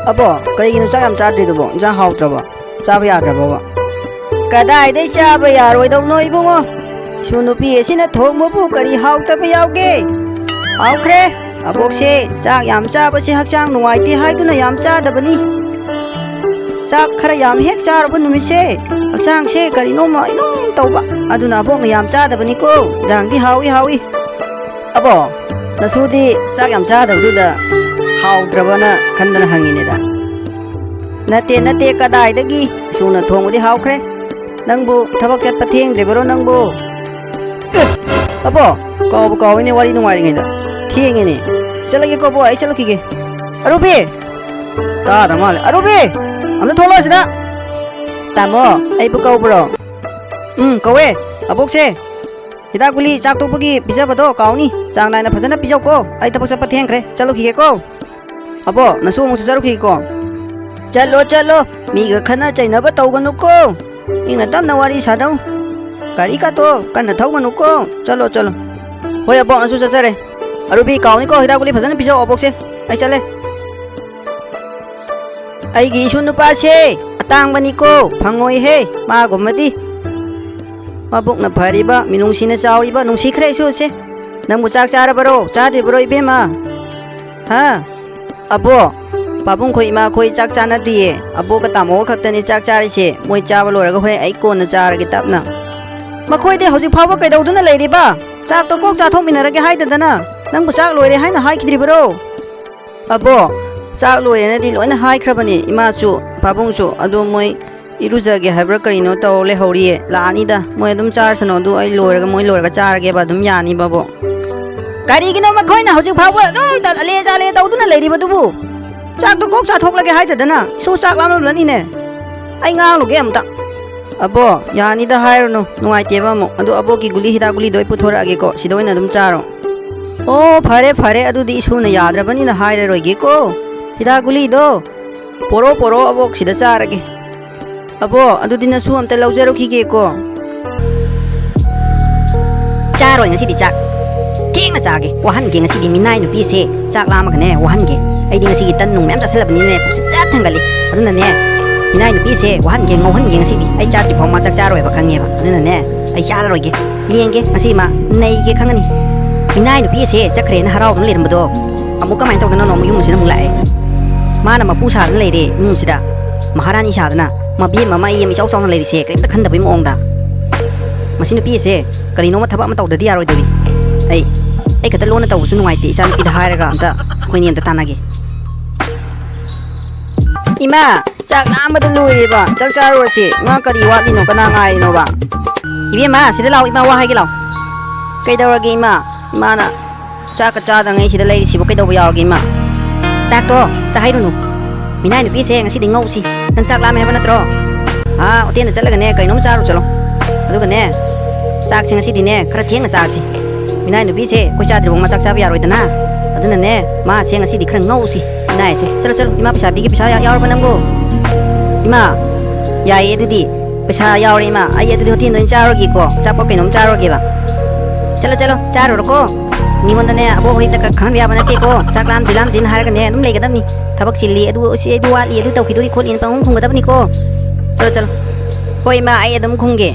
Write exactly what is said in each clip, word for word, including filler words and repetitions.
ꯑꯕꯣ, ꯀꯔꯤꯒꯤꯅꯣ ꯆꯥꯛ ꯌꯥꯝ ꯆꯥꯗ꯭ꯔꯤꯗꯨꯕꯣ? ꯏꯟꯖꯥꯡ ꯍꯥꯎꯇ꯭ꯔꯕꯣ? ꯆꯥꯕ ꯌꯥꯗ꯭ꯔꯕꯣꯕ? ꯀꯗꯥꯏꯗꯩ ꯆꯥꯕ ꯌꯥꯔꯣꯏꯗꯧꯅꯣ ꯏꯕꯨꯡꯉꯣ? ꯏꯁꯨ ꯅꯨꯄꯤ ꯑꯁꯤꯅ ꯊꯣꯡꯕꯕꯨ ꯀꯔꯤ ꯍꯥꯎꯇꯕ ꯌꯥꯎꯒꯦ? ꯍꯥꯎꯈ꯭ꯔꯦ꯫ ꯑꯕꯣꯛꯁꯦ ꯆꯥꯛ ꯌꯥꯝ ꯆꯥꯕꯁꯦ ꯍꯛꯆꯥꯡ ꯅꯨꯡꯉꯥꯏꯇꯦ ꯍꯥꯏꯗꯨꯅ ꯌꯥꯝ ꯆꯥꯗꯕꯅꯤ꯫ ꯆꯥꯛ ꯈꯔ ꯌꯥꯝ ꯍꯦꯛ ꯆꯥꯔꯨꯕ ꯅꯨꯃꯤꯠꯁꯦ ꯍꯛꯆꯥꯡꯁꯦ ꯀꯔꯤꯅꯣꯝꯃ ꯏꯅꯨꯡ ꯇꯧꯕ꯫ ꯑꯗꯨꯅ ꯑꯕꯣꯛꯅ ꯌꯥꯝ ꯆꯥꯗꯕꯅꯤꯀꯣ꯫ ꯏꯟꯖꯥꯡꯗꯤ ꯍꯥꯎꯏ ꯍꯥꯎꯏ꯫ ꯑꯕꯣ, ꯅꯁꯨꯗꯤ ꯆꯥꯛ ꯌꯥꯝ ꯆꯥꯗꯕꯗꯨꯗ ꯍꯥꯎꯇ꯭ꯔꯕꯅ ꯈꯟꯗꯅ ꯍꯪꯉꯤꯅꯦꯗ꯫ ꯅꯠꯇꯦ, ꯅꯠꯇꯦ, ꯀꯗꯥꯏꯗꯒꯤ? ꯏꯁꯨꯅ ꯊꯣꯡꯕꯗꯤ ꯍꯥꯎꯈ꯭ꯔꯦ꯫ ꯅꯪꯕꯨ ꯊꯕꯛ ꯆꯠꯄ ꯊꯦꯡꯗ꯭ꯔꯤꯕꯔꯣ ꯅꯪꯕꯨ? ꯑꯦ, ꯑꯕꯣ, ꯀꯥꯎꯕꯨ ꯀꯥꯎꯏꯅꯦ ꯋꯥꯔꯤ ꯅꯨꯡꯉꯥꯏꯔꯤꯉꯩꯗ꯫ ꯊꯦꯡꯉꯦꯅꯦ꯫ ꯆꯠꯂꯒꯦꯀꯣ ꯑꯕꯣ, ꯑꯩ ꯆꯠꯂꯨꯈꯤꯒꯦ꯫ ꯑꯔꯨꯕꯤ! ꯇꯥꯗ ꯃꯥꯜꯂꯦ꯫ ꯑꯔꯨꯕꯤ! ꯑꯝꯇ ꯊꯣꯛꯂꯛꯑꯣ ꯁꯤꯗ꯫ ꯇꯥꯃꯣ, ꯑꯩꯕꯨ ꯀꯧꯕ꯭ꯔꯣ? ꯎꯝ, ꯀꯧꯋꯦ꯫ ꯑꯕꯣꯛꯁꯦ, ꯍꯤꯗꯥꯛ ꯒꯨꯂꯤ ꯆꯥꯛ ꯇꯣꯛꯄꯒꯤ ꯄꯤꯖꯕꯗꯣ ꯀꯥꯎꯅꯤ꯫ ꯆꯥꯡ ꯅꯥꯏꯅ ꯐꯖꯅ ꯄꯤꯖꯧꯀꯣ꯫ ꯑꯩ ꯊꯕꯛ ꯆꯠꯄ ꯊꯦꯡꯈ꯭ꯔꯦ꯫ ꯆꯠꯂꯨꯈꯤꯒꯦꯀꯣ꯫ ꯑꯕꯣ, ꯅꯁꯨ ꯑꯃꯨꯛ ꯆꯠꯆꯔꯨꯈꯤꯒꯦꯀꯣ꯫ ꯆꯠꯂꯣ, ꯆꯠꯂꯣ꯫ ꯃꯤꯒ ꯈꯠꯅ ꯆꯩꯅꯕ ꯇꯧꯒꯅꯨꯀꯣ꯫ ꯏꯪꯅ ꯇꯞꯅ ꯋꯥꯔꯤ ꯁꯥꯟꯅꯧ꯫ ꯒꯥꯔꯤ ꯀꯥꯇꯣ ꯀꯟꯅ ꯊꯧꯒꯅꯨꯀꯣ꯫ ꯆꯠꯂꯣ, ꯆꯠꯂꯣ꯫ ꯍꯣꯏ ꯑꯕꯣ, ꯅꯁꯨ ꯆꯠꯆꯔꯦ꯫ ꯑꯔꯨꯕꯤ, ꯀꯥꯎꯅꯤꯀꯣ, ꯍꯤꯗꯥꯛ ꯒꯨꯂꯤ ꯐꯖꯅ ꯄꯤꯖꯧ ꯑꯕꯣꯛꯁꯦ꯫ ꯑꯩ ꯆꯠꯂꯦ꯫ ꯑꯩꯒꯤ ꯏꯁꯨ ꯅꯨꯄꯥꯁꯦ ꯑꯇꯥꯡꯕꯅꯤꯀꯣ, ꯐꯪꯉꯣꯏꯍꯦ ꯃꯥꯒꯨꯝꯕꯗꯤ꯫ ꯃꯕꯨꯛꯅ ꯐꯔꯤꯕ, ꯃꯤꯅꯨꯡꯁꯤꯅ ꯆꯥꯎꯔꯤꯕ, ꯅꯨꯡꯁꯤꯈ꯭ꯔꯦ ꯏꯁꯨꯁꯦ꯫ ꯅꯪꯕꯨ ꯆꯥꯛ ꯆꯥꯔꯕꯔꯣ? ꯆꯥꯗ꯭ꯔꯤꯕꯔꯣ ꯏꯕꯦꯝꯃ? ꯍꯥ? ꯑꯕꯣ, ꯄꯥꯕꯨꯡꯈꯣꯏ ꯏꯃꯥꯈꯣꯏ ꯆꯥꯛ ꯆꯥꯅꯗ꯭ꯔꯤꯌꯦ꯫ ꯑꯕꯣꯛꯀ ꯇꯥꯃꯣꯒ ꯈꯛꯇꯅꯤ ꯆꯥꯛ ꯆꯥꯔꯤꯁꯦ꯫ ꯃꯣꯏ ꯆꯥꯕ ꯂꯣꯏꯔꯒ ꯍꯣꯔꯦꯟ ꯑꯩ ꯀꯣꯟꯅ ꯆꯥꯔꯒꯦ ꯇꯞꯅ꯫ ꯃꯈꯣꯏꯗꯤ ꯍꯧꯖꯤꯛ ꯐꯥꯎꯕ ꯀꯩꯗꯧꯗꯨꯅ ꯂꯩꯔꯤꯕ? ꯆꯥꯛꯇꯣ ꯀꯣꯛ ꯆꯥꯊꯣꯛꯃꯤꯟꯅꯔꯒꯦ ꯍꯥꯏꯗꯗꯅ? ꯅꯪꯕꯨ ꯆꯥꯛ ꯂꯣꯏꯔꯦ ꯍꯥꯏꯅ ꯍꯥꯏꯈꯤꯗ꯭ꯔꯤꯕꯔꯣ? ꯑꯕꯣ, ꯆꯥꯛ ꯂꯣꯏꯔꯦꯅꯗꯤ ꯂꯣꯏꯅ ꯍꯥꯏꯈ꯭ꯔꯕꯅꯤ ꯏꯃꯥꯁꯨ, ꯄꯥꯕꯨꯡꯁꯨ꯫ ꯑꯗꯣ ꯃꯣꯏ ꯏꯔꯨꯖꯒꯦ ꯍꯥꯏꯕ꯭ꯔꯥ ꯀꯔꯤꯅꯣ ꯇꯧꯔ ꯂꯩꯍꯧꯔꯤꯌꯦ꯫ ꯂꯥꯛꯑꯅꯤꯗ, ꯃꯣꯏ ꯑꯗꯨꯝ ꯆꯥꯔꯁꯅꯨ꯫ ꯑꯗꯨ ꯑꯩ ꯂꯣꯏꯔꯒ, ꯃꯣꯏ ꯂꯣꯏꯔꯒ ꯆꯥꯔꯒꯦꯕ, ꯑꯗꯨꯝ ꯌꯥꯅꯤꯕ ꯑꯕꯣ꯫ ꯀꯔꯤꯒꯤꯅꯣ ꯃꯈꯣꯏꯅ ꯍꯧꯖꯤꯛ ꯐꯥꯎꯕ ꯑꯗꯨꯝ ꯇ-, ꯑꯂꯦ ꯆꯥꯂꯦ ꯇꯧꯗꯨꯅ ꯂꯩꯔꯤꯕꯗꯨꯕꯨ? ꯆꯥꯛꯇꯣ ꯀꯣꯛ ꯆꯥꯊꯣꯛꯂꯒꯦ ꯍꯥꯏꯗꯗꯅ? ꯏꯁꯨ ꯆꯥꯛ ꯂꯥꯝꯂꯝꯂꯅꯤꯅꯦ꯫ ꯑꯩ ꯉꯥꯡꯂꯨꯒꯦ ꯑꯝꯇ꯫ ꯑꯕꯣ, ꯌꯥꯅꯤꯗ ꯍꯥꯏꯔꯨꯅꯨ, ꯅꯨꯡꯉꯥꯏꯇꯦꯕ ꯑꯃꯨꯛ꯫ ꯑꯗꯨ ꯑꯕꯣꯛꯀꯤ ꯒꯨꯂꯤ, ꯍꯤꯗꯥꯛ ꯒꯨꯂꯤꯗꯣ ꯑꯩ ꯄꯨꯊꯣꯔꯛꯑꯒꯦꯀꯣ, ꯁꯤꯗ ꯑꯣꯏꯅ ꯑꯗꯨꯝ ꯆꯥꯔꯣ꯫ ꯑꯣ, ꯐꯔꯦ, ꯐꯔꯦ, ꯑꯗꯨꯗꯤ ꯏꯁꯨꯅ ꯌꯥꯗ꯭ꯔꯕꯅꯤꯅ ꯍꯥꯏꯔꯔꯣꯏꯒꯦꯀꯣ꯫ ꯍꯤꯗꯥꯛ ꯒꯨꯂꯤꯗꯣ ꯄꯣꯔꯣ, ꯄꯣꯔꯣ, ꯑꯕꯣꯛ ꯁꯤꯗ ꯆꯥꯔꯒꯦ꯫ ꯑꯕꯣ, ꯑꯗꯨꯗꯤ ꯅꯁꯨ ꯑꯝꯇ ꯂꯧꯖꯔꯨꯈꯤꯒꯦꯀꯣ꯫ ꯆꯥꯔꯣꯏ ꯉꯁꯤꯗꯤ ꯆꯥꯛ꯫ ꯊꯦꯡꯅ ꯆꯥꯒꯦ, ꯋꯥꯍꯟꯒꯦ ꯉꯁꯤꯗꯤ ꯃꯤꯅꯥꯏ ꯅꯨꯄꯤꯁꯦ꯫ ꯆꯥꯛ ꯂꯥꯝꯃꯒꯅꯦ, ꯋꯥꯍꯟꯒꯦ꯫ ꯑꯩꯗꯤ ꯉꯁꯤꯒꯤ ꯇꯟ ꯅꯨꯡ ꯃꯌꯥꯝ ꯆꯥꯁꯤꯜꯂꯕꯅꯤꯅꯅꯦ, ꯄꯨꯛꯁꯦ ꯆꯠ ꯊꯟꯒꯠꯂꯤ꯫ ꯑꯗꯨꯅꯅꯦ, ꯃꯤꯅꯥꯏ ꯅꯨꯄꯤꯁꯦ ꯋꯥꯍꯟꯒꯦ, ꯉꯧꯍꯟꯒꯦ ꯉꯁꯤꯗꯤ꯫ ꯑꯩ ꯆꯥꯗ꯭ꯔꯤ ꯐꯥꯎ ꯃꯥ ꯆꯥꯛ ꯆꯥꯔꯣꯏꯕ ꯈꯪꯉꯦꯕ꯫ ꯑꯗꯨꯅꯅꯦ, ꯑꯩ ꯆꯥꯔꯔꯣꯏꯒꯦ꯫ ꯌꯦꯡꯒꯦ ꯉꯁꯤ ꯃꯥ ꯅꯩꯒꯦ ꯈꯪꯉꯅꯤ꯫ ꯃꯤꯅꯥꯏ ꯅꯨꯄꯤꯁꯦ ꯆꯠꯈ꯭ꯔꯦꯅ ꯍꯔꯥꯎꯗꯨꯅ ꯂꯩꯔꯝꯕꯗꯣ ꯑꯃꯨꯛ ꯀꯃꯥꯏꯅ ꯇꯧꯗꯅ ꯅꯣꯡꯃ ꯌꯨꯝꯁꯤꯗ ꯑꯃꯨꯛ ꯂꯥꯛꯑꯦ꯫ ꯃꯥꯅ ꯃꯄꯨ ꯁꯥꯗꯅ ꯂꯩꯔꯦ ꯏꯃꯨꯡꯁꯤꯗ, ꯃꯍꯥꯔꯥꯅꯤ ꯁꯥꯗꯅ꯫ ꯃꯕꯦꯝ ꯑꯃ ꯑꯩ ꯑꯃ ꯏꯆꯥꯎ ꯆꯥꯎꯅ ꯂꯩꯔꯤꯁꯦ ꯀꯔꯤꯝꯇ ꯈꯟꯗꯕꯩ ꯃꯑꯣꯡꯗ꯫ ꯃꯁꯤ ꯅꯨꯄꯤ ꯑꯁꯦ ꯀꯔꯤꯅꯣꯃ ꯊꯕꯛ ꯑꯃ ꯇꯧꯗꯗꯤ ꯌꯥꯔꯣꯏꯗꯧꯔꯤ꯫ ꯑꯩ, ꯑꯩ ꯈꯛꯇ ꯂꯣꯟꯅ ꯇꯧꯕꯁꯨ ꯅꯨꯡꯉꯥꯏꯇꯦ, ꯏꯆꯥ ꯅꯨꯄꯤꯗ ꯍꯥꯏꯔꯒ ꯑꯝꯇ ꯑꯩꯈꯣꯏꯅꯤ ꯑꯝꯇ ꯇꯥꯟꯅꯒꯦ꯫ ꯏꯃꯥ, ꯆꯥꯛ ꯂꯥꯝꯕꯗ ꯂꯣꯏꯔꯦꯕ, ꯆꯥꯛ ꯆꯥꯔꯨꯔꯁꯤ꯫ ꯏꯃꯥ, ꯀꯔꯤ ꯋꯥꯠꯂꯤꯅꯣ? ꯀꯅꯥ ꯉꯥꯏꯔꯤꯅꯣꯕ? ꯏꯕꯦꯝꯃ, ꯁꯤꯗ ꯂꯥꯛꯑꯣ, ꯏꯃꯥ ꯋꯥ ꯍꯥꯏꯒꯦ ꯂꯥꯛꯑꯣ꯫ ꯀꯩꯗꯧꯔꯒꯦ ꯏꯃꯥ? ꯏꯃꯥꯅ ꯆꯥꯛꯀ ꯆꯥꯗꯉꯩ ꯁꯤꯗ ꯂꯩꯔꯤꯁꯤꯕꯨ ꯀꯩꯗꯧꯕ ꯌꯥꯎꯔꯒꯦ ꯏꯃꯥ? ꯆꯥꯛꯇꯣ ꯆꯥꯍꯩꯔꯨꯅꯨ꯫ ꯃꯤꯅꯥꯏ ꯅꯨꯄꯤꯁꯦ ꯉꯁꯤꯗꯤ ꯉꯧꯁꯤ꯫ ꯅꯪ ꯆꯥꯛ ꯂꯥꯝꯃꯦ ꯍꯥꯏꯕ ꯅꯠꯇ꯭ꯔꯣ? ꯑꯥ, ꯍꯣꯇꯦꯜꯗ ꯆꯠꯂꯒꯅꯦ ꯀꯩꯅꯣꯝ ꯆꯥꯔꯨ ꯆꯠꯂꯣ꯫ ꯑꯗꯨꯒꯅꯦ, ꯆꯥꯛꯁꯦ ꯉꯁꯤꯗꯤꯅꯦ ꯈꯔ ꯊꯦꯡꯅ ꯆꯥꯔꯁꯤ꯫ ꯃꯤꯅꯥꯏ ꯅꯨꯄꯤꯁꯦ ꯑꯩꯈꯣꯏ ꯆꯥꯗ꯭ꯔꯤꯐꯥꯎ ꯃꯆꯥꯛ ꯆꯥꯕ ꯌꯥꯔꯣꯏꯗꯅ꯫ ꯑꯗꯨꯅꯅꯦ, ꯃꯥꯁꯦ ꯉꯁꯤꯗꯤ ꯈꯔ ꯉꯧꯁꯤ꯫ ꯃꯤꯅꯥꯏꯁꯦ꯫ ꯆꯠꯂꯣ, ꯆꯠꯂꯣ꯫ ꯏꯃꯥ, ꯄꯩꯁꯥ ꯄꯤꯒꯦ, ꯄꯩꯁꯥ ꯌꯥ-, ꯌꯥꯎꯔꯕ ꯅꯪꯕꯨ? ꯏꯃꯥ, ꯌꯥꯏꯌꯦ ꯑꯗꯨꯗꯤ꯫ ꯄꯩꯁꯥ ꯌꯥꯎꯔꯦ ꯏꯃꯥ꯫ ꯑꯩ ꯑꯗꯨꯗꯤ ꯍꯣꯇꯦꯜꯗ ꯑꯣꯏꯅ ꯆꯥꯔꯨꯔꯒꯦꯀꯣ꯫ ꯑꯆꯥꯄꯣꯠ ꯀꯩꯅꯣꯝ ꯆꯥꯔꯨꯔꯒꯦꯕ꯫ ꯆꯠꯂꯣ, ꯆꯠꯂꯣ, ꯆꯥꯔꯨꯔꯣꯀꯣ꯫ ꯃꯤꯉꯣꯟꯗꯅꯦ ꯑꯕꯣꯛ ꯍꯣꯏꯗ ꯈꯪꯍꯟꯕ ꯌꯥꯕ ꯅꯠꯇꯦꯀꯣ꯫ ꯆꯥꯛ ꯂꯥꯝꯗ꯭ꯔꯤ ꯂꯥꯝꯗ꯭ꯔꯤꯅ ꯍꯥꯏꯔꯒꯅꯦ ꯑꯗꯨꯝ ꯂꯩꯒꯗꯕꯅꯤ꯫ ꯊꯕꯛ ꯆꯤꯜꯂꯤ, ꯑꯗꯨ ꯁꯤ, ꯑꯗꯨ ꯋꯥꯠꯂꯤ, ꯑꯗꯨ ꯇꯧꯈꯤꯗꯣꯔꯤ ꯈꯣꯠꯂꯤꯅ ꯄꯪꯈꯨꯝ ꯈꯨꯝꯒꯗꯕꯅꯤꯀꯣ꯫ ꯆꯠꯂꯣ, ꯆꯠꯂꯣ꯫ ꯍꯣꯏ ꯏꯃꯥ, ꯑꯩ ꯑꯗꯨꯝ ꯈꯨꯝꯒꯦ꯫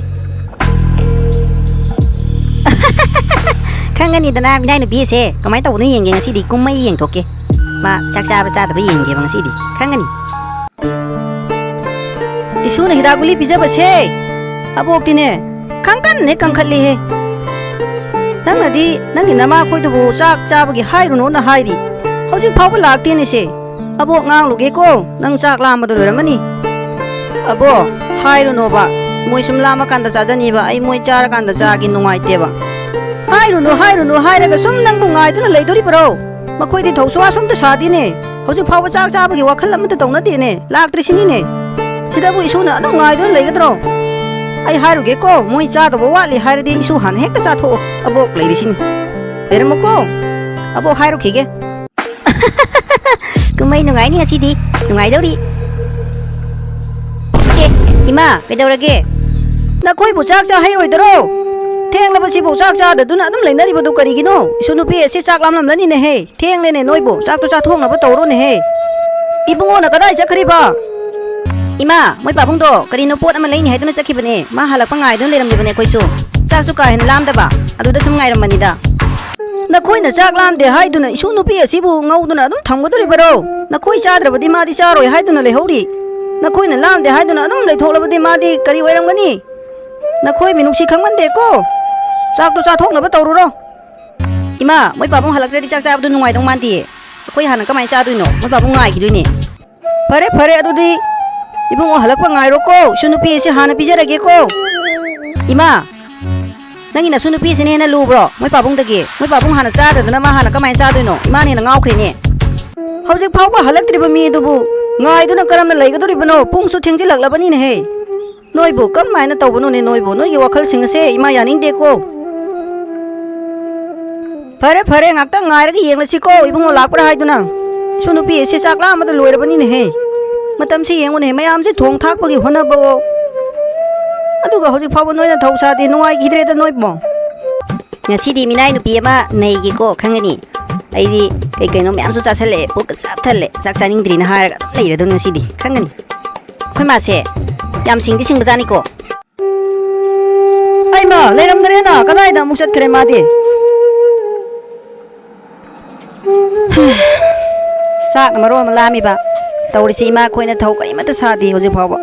ꯈꯪꯒꯅꯤꯗꯅ ꯃꯤꯅꯥꯏ ꯅꯨꯄꯤꯁꯦ ꯀꯃꯥꯏꯅ ꯇꯧꯕꯅꯣ ꯌꯦꯡꯒꯦ ꯉꯁꯤꯗꯤ꯫ ꯀꯨꯝꯃꯩ ꯌꯦꯡꯊꯣꯛꯀꯦ꯫ ꯃꯥ ꯆꯥꯛ ꯆꯥꯕ ꯆꯥꯗꯕ ꯌꯦꯡꯒꯦꯕ ꯉꯁꯤꯗꯤ꯫ ꯈꯪꯒꯅꯤ꯫ ꯏꯁꯨꯅ ꯍꯤꯗꯥꯛ ꯒꯨꯂꯤ ꯄꯤꯖꯕꯁꯦ ꯑꯕꯣꯛꯇꯤꯅꯦ ꯈꯪꯀꯟ ꯍꯦꯛ ꯀꯟꯈꯠꯂꯤꯍꯦ꯫ ꯅꯪꯅꯗꯤ ꯅꯪꯒꯤ ꯅꯃꯥ ꯑꯩꯈꯣꯏꯗꯨꯕꯨ ꯆꯥꯛ ꯆꯥꯕꯒꯤ ꯍꯥꯏꯔꯨꯅꯣꯅ ꯍꯥꯏꯔꯤ꯫ ꯍꯧꯖꯤꯛ ꯐꯥꯎꯕ ꯂꯥꯛꯇꯦꯅꯦꯁꯦ꯫ ꯑꯕꯣꯛ, ꯉꯥꯡꯂꯨꯒꯦꯀꯣ, ꯅꯪ ꯆꯥꯛ ꯂꯥꯝꯕꯗ ꯂꯣꯏꯔꯝꯃꯅꯤ꯫ ꯑꯕꯣꯛ, ꯍꯥꯏꯔꯨꯅꯣꯕ꯫ ꯃꯣꯏ ꯁꯨꯝ ꯂꯥꯝꯃꯀꯥꯟꯗ ꯆꯥꯖꯅꯤꯕ꯫ ꯑꯩ ꯃꯣꯏ ꯆꯥꯔꯀꯥꯟꯗ ꯆꯥꯒꯦ, ꯅꯨꯡꯉꯥꯏꯇꯦꯕ꯫ ꯍꯥꯏꯔꯨꯅꯨ, ꯍꯥꯏꯔꯨꯅꯨ ꯍꯥꯏꯔꯒ ꯁꯨꯝ ꯅꯪꯕꯨ ꯉꯥꯏꯗꯨꯅ ꯂꯩꯗꯣꯔꯤꯕ꯭ꯔꯣ? ꯃꯈꯣꯏꯗꯤ ꯊꯧꯁꯨꯋꯥꯁꯨ ꯑꯝꯇ ꯁꯥꯗꯦꯅꯦ꯫ ꯍꯧꯖꯤꯛ ꯐꯥꯎꯕ ꯆꯥꯛ ꯆꯥꯕꯒꯤ ꯋꯥꯈꯜ ꯑꯃꯠꯇ ꯇꯧꯅꯗꯦꯅꯦ꯫ ꯂꯥꯛꯇ꯭ꯔꯤꯁꯤꯅꯤꯅꯦ꯫ ꯁꯤꯗꯕꯨ ꯏꯁꯨꯅ ꯑꯗꯨꯝ ꯉꯥꯏꯗꯨꯅ ꯂꯩꯒꯗ꯭ꯔꯣ? ꯑꯩ ꯍꯥꯏꯔꯨꯒꯦꯀꯣ, ꯃꯣꯏ ꯆꯥꯗꯧꯕ ꯋꯥꯠꯂꯤ ꯍꯥꯏꯔꯗꯤ ꯏꯁꯨ ꯍꯥꯟꯅ ꯍꯦꯛꯇ ꯆꯥꯊꯣꯛꯑꯣ꯫ ꯑꯕꯣꯛ ꯂꯩꯔꯤꯁꯤꯅꯤ꯫ ꯂꯩꯔꯝꯃꯨꯀꯣ꯫ ꯑꯕꯣꯛ ꯍꯥꯏꯔꯨꯈꯤꯒꯦ꯫ ꯀꯨꯝꯍꯩ ꯅꯨꯡꯉꯥꯏꯅꯤ ꯉꯁꯤꯗꯤ꯫ ꯅꯨꯡꯉꯥꯏꯗꯧꯔꯤ꯫ ꯑꯦ, ꯏꯃꯥ, ꯀꯩꯗꯧꯔꯒꯦ? ꯅꯈꯣꯏꯕꯨ ꯆꯥꯛ ꯆꯥꯍꯩꯔꯣꯏꯗꯔꯣ? ꯊꯦꯡꯂꯕꯁꯤꯕꯨ ꯆꯥꯛ ꯆꯥꯗꯗꯨꯅ ꯑꯗꯨꯝ ꯂꯩꯅꯔꯤꯕꯗꯨ ꯀꯔꯤꯒꯤꯅꯣ? ꯏꯁꯨ ꯅꯨꯄꯤ ꯑꯁꯤ ꯆꯥꯛ ꯂꯥꯝꯂꯝꯂꯅꯤꯅꯦꯍꯦ꯫ ꯊꯦꯡꯂꯦꯅꯦ ꯅꯣꯏꯕꯨ꯫ ꯆꯥꯛꯇꯨ ꯆꯥꯊꯣꯛꯅꯕ ꯇꯧꯔꯣꯅꯦꯍꯦ꯫ ꯏꯕꯨꯡꯉꯣꯅ ꯀꯗꯥꯏ ꯆꯠꯈ꯭ꯔꯤꯕ? ꯏꯃꯥ, ꯃꯣꯏ ꯄꯥꯕꯨꯡꯗꯣ ꯀꯔꯤꯅꯣ ꯄꯣꯠ ꯑꯃ ꯂꯩꯅꯤ ꯍꯥꯏꯗꯨꯅ ꯆꯠꯈꯤꯕꯅꯦ꯫ ꯃꯥ ꯍꯜꯂꯛꯄ ꯉꯥꯏꯗꯨꯅ ꯂꯩꯔꯝꯂꯤꯕꯅꯦ ꯑꯩꯈꯣꯏꯁꯨ꯫ ꯆꯥꯛꯁꯨ ꯀꯥ ꯍꯦꯟꯅ ꯂꯥꯝꯗꯕ꯫ ꯑꯗꯨꯗ ꯁꯨꯝ ꯉꯥꯏꯔꯝꯕꯅꯤꯗ꯫ ꯅꯈꯣꯏꯅ ꯆꯥꯛ ꯂꯥꯝꯗꯦ ꯍꯥꯏꯗꯨꯅ ꯏꯁꯨ ꯅꯨꯄꯤ ꯑꯁꯤꯕꯨ ꯉꯧꯗꯨꯅ ꯑꯗꯨꯝ ꯊꯝꯒꯗꯣꯔꯤꯕꯔꯣ? ꯅꯈꯣꯏ ꯆꯥꯗ꯭ꯔꯕꯗꯤ ꯃꯥꯗꯤ ꯆꯥꯔꯣꯏ ꯍꯥꯏꯗꯨꯅ ꯂꯩꯍꯧꯔꯤ꯫ ꯅꯈꯣꯏꯅ ꯂꯥꯝꯗꯦ ꯍꯥꯏꯗꯨꯅ ꯑꯗꯨꯝ ꯂꯩꯊꯣꯛꯂꯕꯗꯤ ꯃꯥꯗꯤ ꯀꯔꯤ ꯑꯣꯏꯔꯝꯒꯅꯤ? ꯅꯈꯣꯏ ꯃꯤꯅꯨꯡꯁꯤ ꯈꯪꯃꯟꯗꯦꯀꯣ꯫ ꯆꯥꯛꯇꯣ ꯆꯥꯊꯣꯛꯅꯕ ꯇꯧꯔꯨꯔꯣ꯫ ꯏꯃꯥ, ꯃꯣꯏ ꯄꯥꯕꯨꯡ ꯍꯜꯂꯛꯇ꯭ꯔꯗꯤ ꯆꯥꯛ ꯆꯥꯕꯗꯨ ꯅꯨꯡꯉꯥꯏꯗꯧ ꯃꯥꯟꯗꯤꯌꯦ꯫ ꯑꯩꯈꯣꯏ ꯍꯥꯟꯅ ꯀꯃꯥꯏꯅ ꯆꯥꯗꯣꯏꯅꯣ? ꯃꯣꯏ ꯄꯥꯕꯨꯡ ꯉꯥꯏꯈꯤꯗꯣꯏꯅꯦ꯫ ꯐꯔꯦ, ꯐꯔꯦ, ꯑꯗꯨꯗꯤ ꯏꯕꯨꯡꯉꯣ ꯍꯜꯂꯛꯄ ꯉꯥꯏꯔꯣꯀꯣ꯫ ꯏꯁꯨ ꯅꯨꯄꯤ ꯑꯁꯤ ꯍꯥꯟꯅ ꯄꯤꯖꯔꯒꯦꯀꯣ꯫ ꯏꯃꯥ, ꯅꯪꯒꯤ ꯅꯁꯨ ꯅꯨꯄꯤꯁꯤꯅ ꯍꯦꯟꯅ ꯂꯨꯕ꯭ꯔꯣ? ꯃꯣꯏ ꯄꯥꯕꯨꯡꯗꯒꯤ? ꯃꯣꯏ ꯄꯥꯕꯨꯡ ꯍꯥꯟꯅ ꯆꯥꯗꯗꯅ ꯃꯥ ꯍꯥꯟꯅ ꯀꯃꯥꯏꯅ ꯆꯥꯗꯣꯏꯅꯣ? ꯏꯃꯥꯅ ꯍꯦꯟꯅ ꯉꯥꯎꯈ꯭ꯔꯦꯅꯦ꯫ ꯍꯧꯖꯤꯛ ꯐꯥꯎꯕ ꯍꯜꯂꯛꯇ꯭ꯔꯤꯕ ꯃꯤ ꯑꯗꯨꯕꯨ ꯉꯥꯏꯗꯨꯅ ꯀꯔꯝꯅ ꯂꯩꯒꯗꯧꯔꯤꯕꯅꯣ? ꯄꯨꯡꯁꯨ ꯊꯦꯡꯖꯤꯜꯂꯛꯂꯕꯅꯤꯅꯦꯍꯦ꯫ ꯅꯣꯏꯕꯨ ꯀꯃꯥꯏꯅ ꯇꯧꯕꯅꯣꯅꯦ ꯅꯣꯏꯕꯨ? ꯅꯣꯏꯒꯤ ꯋꯥꯈꯜꯁꯤꯡ ꯑꯁꯦ ꯏꯃꯥ ꯌꯥꯅꯤꯡꯗꯦꯀꯣ꯫ ꯐꯔꯦ, ꯐꯔꯦ, ꯉꯥꯛꯇꯪ ꯉꯥꯏꯔꯒ ꯌꯦꯡꯂꯁꯤꯀꯣ, ꯏꯕꯨꯡꯉꯣ ꯂꯥꯛꯄ꯭ꯔꯥ ꯍꯥꯏꯗꯨꯅ꯫ ꯁꯨ ꯅꯨꯄꯤ ꯑꯁꯤ ꯆꯥꯛ ꯂꯥꯝꯕꯗ ꯂꯣꯏꯔꯕꯅꯤꯅꯦꯍꯦ꯫ ꯃꯇꯝꯁꯤ ꯌꯦꯡꯉꯨꯅꯦ, ꯃꯌꯥꯝꯁꯤ ꯊꯣꯡ ꯊꯥꯛꯄꯒꯤ ꯍꯣꯠꯅꯕꯋꯣ꯫ ꯑꯗꯨꯒ ꯍꯧꯖꯤꯛ ꯐꯥꯎꯕ ꯅꯣꯏꯅ ꯊꯧ ꯁꯥꯗꯦ, ꯅꯨꯡꯉꯥꯏꯈꯤꯗ꯭ꯔꯦꯗ ꯅꯣꯏꯕꯣ꯫ ꯉꯁꯤꯗꯤ ꯃꯤꯅꯥꯏ ꯅꯨꯄꯤ ꯑꯃ ꯅꯩꯒꯦꯀꯣ, ꯈꯪꯒꯅꯤ꯫ ꯑꯩꯗꯤ ꯀꯩ ꯀꯩꯅꯣ ꯃꯌꯥꯝꯁꯨ ꯆꯥꯁꯜꯂꯛꯑꯦ, ꯄꯨꯛꯀ ꯆꯥꯞ ꯊꯜꯂꯦ, ꯆꯥꯛ ꯆꯥꯅꯤꯡꯗ꯭ꯔꯤꯅ ꯍꯥꯏꯔꯒ ꯑꯗꯨꯝ ꯂꯩꯔꯗꯧꯅꯤ ꯉꯁꯤꯗꯤ, ꯈꯪꯒꯅꯤ꯫ ꯑꯩꯈꯣꯏ ꯃꯥꯁꯦ ꯌꯥꯝ ꯁꯤꯡꯗꯤ ꯁꯤꯡꯕꯖꯥꯠꯅꯤꯀꯣ꯫ ꯑꯩꯃ, ꯂꯩꯔꯝꯗ꯭ꯔꯦꯅ, ꯀꯗꯥꯏꯗ ꯑꯃꯨꯛ ꯆꯠꯈ꯭ꯔꯦ ꯃꯥꯗꯤ? ꯆꯥꯛꯅ ꯃꯔꯣꯟ ꯑꯃ ꯂꯥꯝꯃꯤꯕ꯫ ꯇꯧꯔꯤꯁꯤ ꯏꯃꯥ, ꯑꯩꯈꯣꯏꯅ ꯊꯧ ꯀꯔꯤꯃꯠꯇ ꯁꯥꯗꯦ ꯍꯧꯖꯤꯛ ꯐꯥꯎꯕ꯫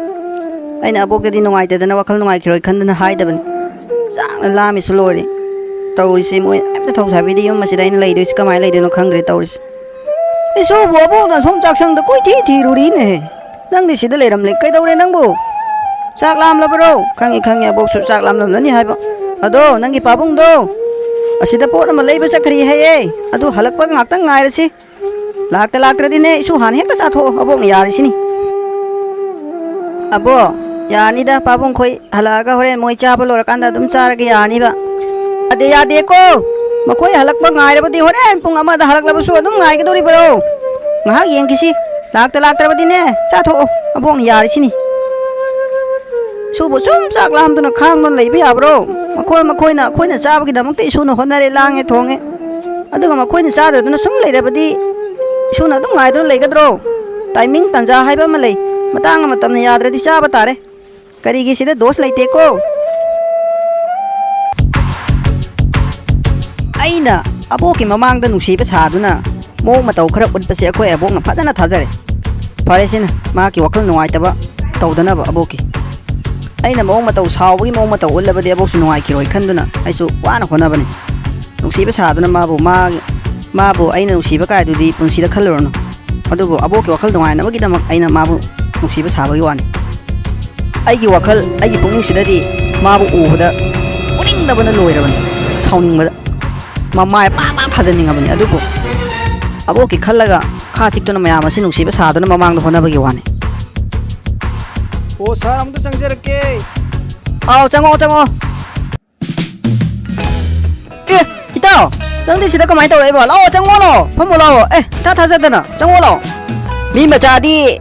ꯑꯩꯅ ꯑꯕꯣꯛꯇꯗꯤ ꯅꯨꯡꯉꯥꯏꯇꯗꯅ, ꯋꯥꯈꯜ ꯅꯨꯡꯉꯥꯏꯈꯤꯔꯣꯏ ꯈꯟꯗꯅ ꯍꯥꯏꯗꯕꯅꯤ꯫ ꯆꯥꯛꯅ ꯂꯥꯝꯃꯤꯁꯨ ꯂꯣꯏꯔꯦ꯫ ꯇꯧꯔꯤꯁꯤ ꯃꯣꯏ ꯑꯝꯇ ꯊꯧ ꯁꯥꯕꯤꯗꯦ꯫ ꯌꯨꯝ ꯑꯁꯤꯗ ꯑꯩꯅ ꯂꯩꯗꯣꯏꯁꯤ ꯀꯃꯥꯏꯅ ꯂꯩꯗꯣꯏꯅꯣ ꯈꯪꯗ꯭ꯔꯦ ꯇꯧꯔꯤꯁꯤ꯫ ꯏꯁꯨꯕꯨ ꯑꯕꯣꯛꯅ ꯁꯣꯝ ꯆꯥꯛꯁꯪꯗ ꯀꯣꯏꯊꯤ ꯊꯤꯔꯨꯔꯤꯅꯦꯍꯦ꯫ ꯅꯪꯗꯤ ꯁꯤꯗ ꯂꯩꯔꯝꯂꯦ꯫ ꯀꯩꯗꯧꯔꯦ ꯅꯪꯕꯨ? ꯆꯥꯛ ꯂꯥꯝꯂꯕꯔꯣ? ꯈꯪꯉꯤ, ꯈꯪꯉꯤ, ꯑꯕꯣꯛꯁꯨ ꯆꯥꯛ ꯂꯥꯝꯂꯝꯂꯅꯤ ꯍꯥꯏꯕ꯫ ꯑꯗꯣ ꯅꯪꯒꯤ ꯄꯥꯕꯨꯡꯗꯣ ꯑꯁꯤꯗ ꯄꯣꯠ ꯑꯃ ꯂꯩꯕ ꯆꯠꯈ꯭ꯔꯤ ꯍꯥꯏꯌꯦ꯫ ꯑꯗꯨ ꯍꯜꯂꯛꯄ ꯉꯥꯛꯇꯪ ꯉꯥꯏꯔꯁꯤ꯫ ꯂꯥꯛꯇ ꯂꯥꯛꯇ꯭ꯔꯗꯤꯅꯦ, ꯏꯁꯨ ꯍꯥꯟꯅ ꯍꯦꯛꯇ ꯆꯥꯊꯣꯛꯑꯣ, ꯑꯕꯣꯛꯅ ꯌꯥꯔꯤꯁꯤꯅꯤ꯫ ꯑꯕꯣ, ꯌꯥꯅꯤꯗ, ꯄꯥꯕꯨꯡ ꯈꯣꯏ ꯍꯜꯂꯛꯑꯒ ꯍꯣꯔꯦꯟ ꯃꯣꯏ ꯆꯥꯕ ꯂꯣꯏꯔꯀꯥꯟꯗ ꯑꯗꯨꯝ ꯆꯥꯔꯒ ꯌꯥꯅꯤꯕ꯫ ꯌꯥꯗꯦ, ꯌꯥꯗꯦꯀꯣ꯫ ꯃꯈꯣꯏ ꯍꯜꯂꯛꯄ ꯉꯥꯏꯔꯕꯗꯤ ꯍꯣꯔꯦꯟ ꯄꯨꯡ ꯑꯃꯗ ꯍꯜꯂꯛꯂꯕꯁꯨ ꯑꯗꯨꯝ ꯉꯥꯏꯒꯗꯧꯔꯤꯕ꯭ꯔꯣ? ꯉꯥꯏꯍꯥꯛ ꯌꯦꯡꯈꯤꯁꯤ꯫ ꯂꯥꯛꯇ ꯂꯥꯛꯇ꯭ꯔꯕꯗꯤꯅꯦ, ꯆꯥꯊꯣꯛꯑꯣ꯫ ꯑꯕꯣꯛꯅ ꯌꯥꯔꯤꯁꯤꯅꯤ꯫ ꯏꯁꯨꯕꯨ ꯁꯨꯝ ꯆꯥꯛ ꯂꯥꯝꯗꯨꯅ ꯈꯥꯡꯗꯨꯅ ꯂꯩꯕ ꯌꯥꯕ꯭ꯔꯣ? ꯃꯈꯣꯏ, ꯃꯈꯣꯏꯅ ꯑꯩꯈꯣꯏꯅ ꯆꯥꯕꯒꯤꯗꯃꯛꯇ ꯏꯁꯨꯅ ꯍꯣꯠꯅꯔꯦ, ꯂꯥꯡꯉꯦ, ꯊꯣꯡꯉꯦ꯫ ꯑꯗꯨꯒ ꯃꯈꯣꯏꯅ ꯆꯥꯗꯗꯨꯅ ꯁꯨꯝ ꯂꯩꯔꯕꯗꯤ ꯏꯁꯨꯅ ꯑꯗꯨꯝ ꯉꯥꯏꯗꯨꯅ ꯂꯩꯒꯗ꯭ꯔꯣ? ꯇꯥꯏꯃꯤꯡ ꯇꯥꯟꯖꯥ ꯍꯥꯏꯕ ꯑꯃ ꯂꯩ꯫ ꯃꯇꯥꯡ ꯃꯇꯝꯅ ꯌꯥꯗ꯭ꯔꯗꯤ ꯆꯥꯕ ꯇꯥꯔꯦ꯫ ꯀꯔꯤꯒꯤ ꯁꯤꯗ ꯗꯣꯁ ꯂꯩꯇꯦꯀꯣ? ꯑꯩꯅ ꯑꯕꯣꯛꯀꯤ ꯃꯃꯥꯡꯗ ꯅꯨꯡꯁꯤꯕ ꯁꯥꯗꯨꯅ ꯃꯑꯣꯡ ꯃꯇꯧ ꯈꯔ ꯎꯠꯄꯁꯦ ꯑꯩꯈꯣꯏ ꯑꯕꯣꯛꯅ ꯐꯖꯅ ꯊꯥꯖꯔꯦ꯫ ꯐꯔꯦꯁꯤꯅ, ꯃꯍꯥꯛꯀꯤ ꯋꯥꯈꯜ ꯅꯨꯡꯉꯥꯏꯇꯕ ꯇꯧꯗꯅꯕ ꯑꯕꯣꯛꯀꯤ꯫ ꯑꯩꯅ ꯃꯑꯣꯡ ꯃꯇꯧ, ꯁꯥꯎꯕꯒꯤ ꯃꯑꯣꯡ ꯃꯇꯧ ꯎꯠꯂꯕꯗꯤ ꯑꯕꯣꯛꯁꯨ ꯅꯨꯡꯉꯥꯏꯈꯤꯔꯣꯏ ꯈꯟꯗꯨꯅ ꯑꯩꯁꯨ ꯋꯥꯅ ꯍꯣꯠꯅꯕꯅꯤ꯫ ꯅꯨꯡꯁꯤꯕ ꯁꯥꯗꯨꯅ ꯃꯥꯕꯨ, ꯃꯥ-, ꯃꯥꯕꯨ ꯑꯩꯅ ꯅꯨꯡꯁꯤꯕ ꯀꯥꯏꯗꯨꯗꯤ ꯄꯨꯟꯁꯤꯗ ꯈꯜꯂꯨꯔꯅꯨ꯫ ꯑꯗꯨꯕꯨ ꯑꯕꯣꯛꯀꯤ ꯋꯥꯈꯜ ꯅꯨꯡꯉꯥꯏꯅꯕꯒꯤꯗꯃꯛ ꯑꯩꯅ ꯃꯥꯕꯨ ꯅꯨꯡꯁꯤꯕ ꯁꯥꯕꯒꯤ ꯋꯥꯅꯤ꯫ ꯑꯩꯒꯤ ꯋꯥꯈꯜ, ꯑꯩꯒꯤ ꯄꯨꯛꯅꯤꯡꯁꯤꯗꯗꯤ ꯃꯥꯕꯨ ꯎꯕꯗ ꯎꯅꯤꯡꯗꯕꯅ ꯂꯣꯏꯔꯕꯅꯤ, ꯁꯥꯎꯅꯤꯡꯕꯗ꯫ ꯃꯃꯥꯏ ꯄꯥꯛ ꯄꯥꯛ ꯊꯥꯖꯟꯅꯤꯡꯉꯕꯅꯤ꯫ ꯑꯗꯨꯕꯨ ꯑꯕꯣꯛꯀꯤ ꯈꯜꯂꯒ ꯈꯥ ꯆꯤꯛꯇꯨꯅ ꯃꯌꯥꯝ ꯑꯁꯤ ꯅꯨꯡꯁꯤꯕ ꯁꯥꯗꯨꯅ ꯃꯃꯥꯡꯗ ꯍꯣꯠꯅꯕꯒꯤ ꯋꯥꯅꯤ꯫ ꯑꯣ, ꯁꯥꯔ, ꯑꯃꯨꯛꯇ ꯆꯪꯖꯔꯛꯀꯦ꯫ ꯑꯥꯎ, ꯆꯪꯉꯛꯑꯣ, ꯆꯪꯉꯛꯑꯣ꯫ ꯑꯦ, ꯏꯇꯥꯎ, ꯅꯪꯗꯤ ꯁꯤꯗ ꯀꯃꯥꯏꯅ ꯇꯧꯔꯛꯏꯕ? ꯂꯥꯛꯑꯣ, ꯆꯪꯉꯣ ꯂꯥꯛꯑꯣ, ꯐꯝꯃꯣ ꯂꯥꯛꯑꯣ꯫ ꯑꯦ, ꯏꯊꯥ ꯊꯥꯖꯗꯅ, ꯆꯪꯉꯣ ꯂꯥꯛꯑꯣ꯫ ꯃꯤ ꯃꯆꯥꯗꯤ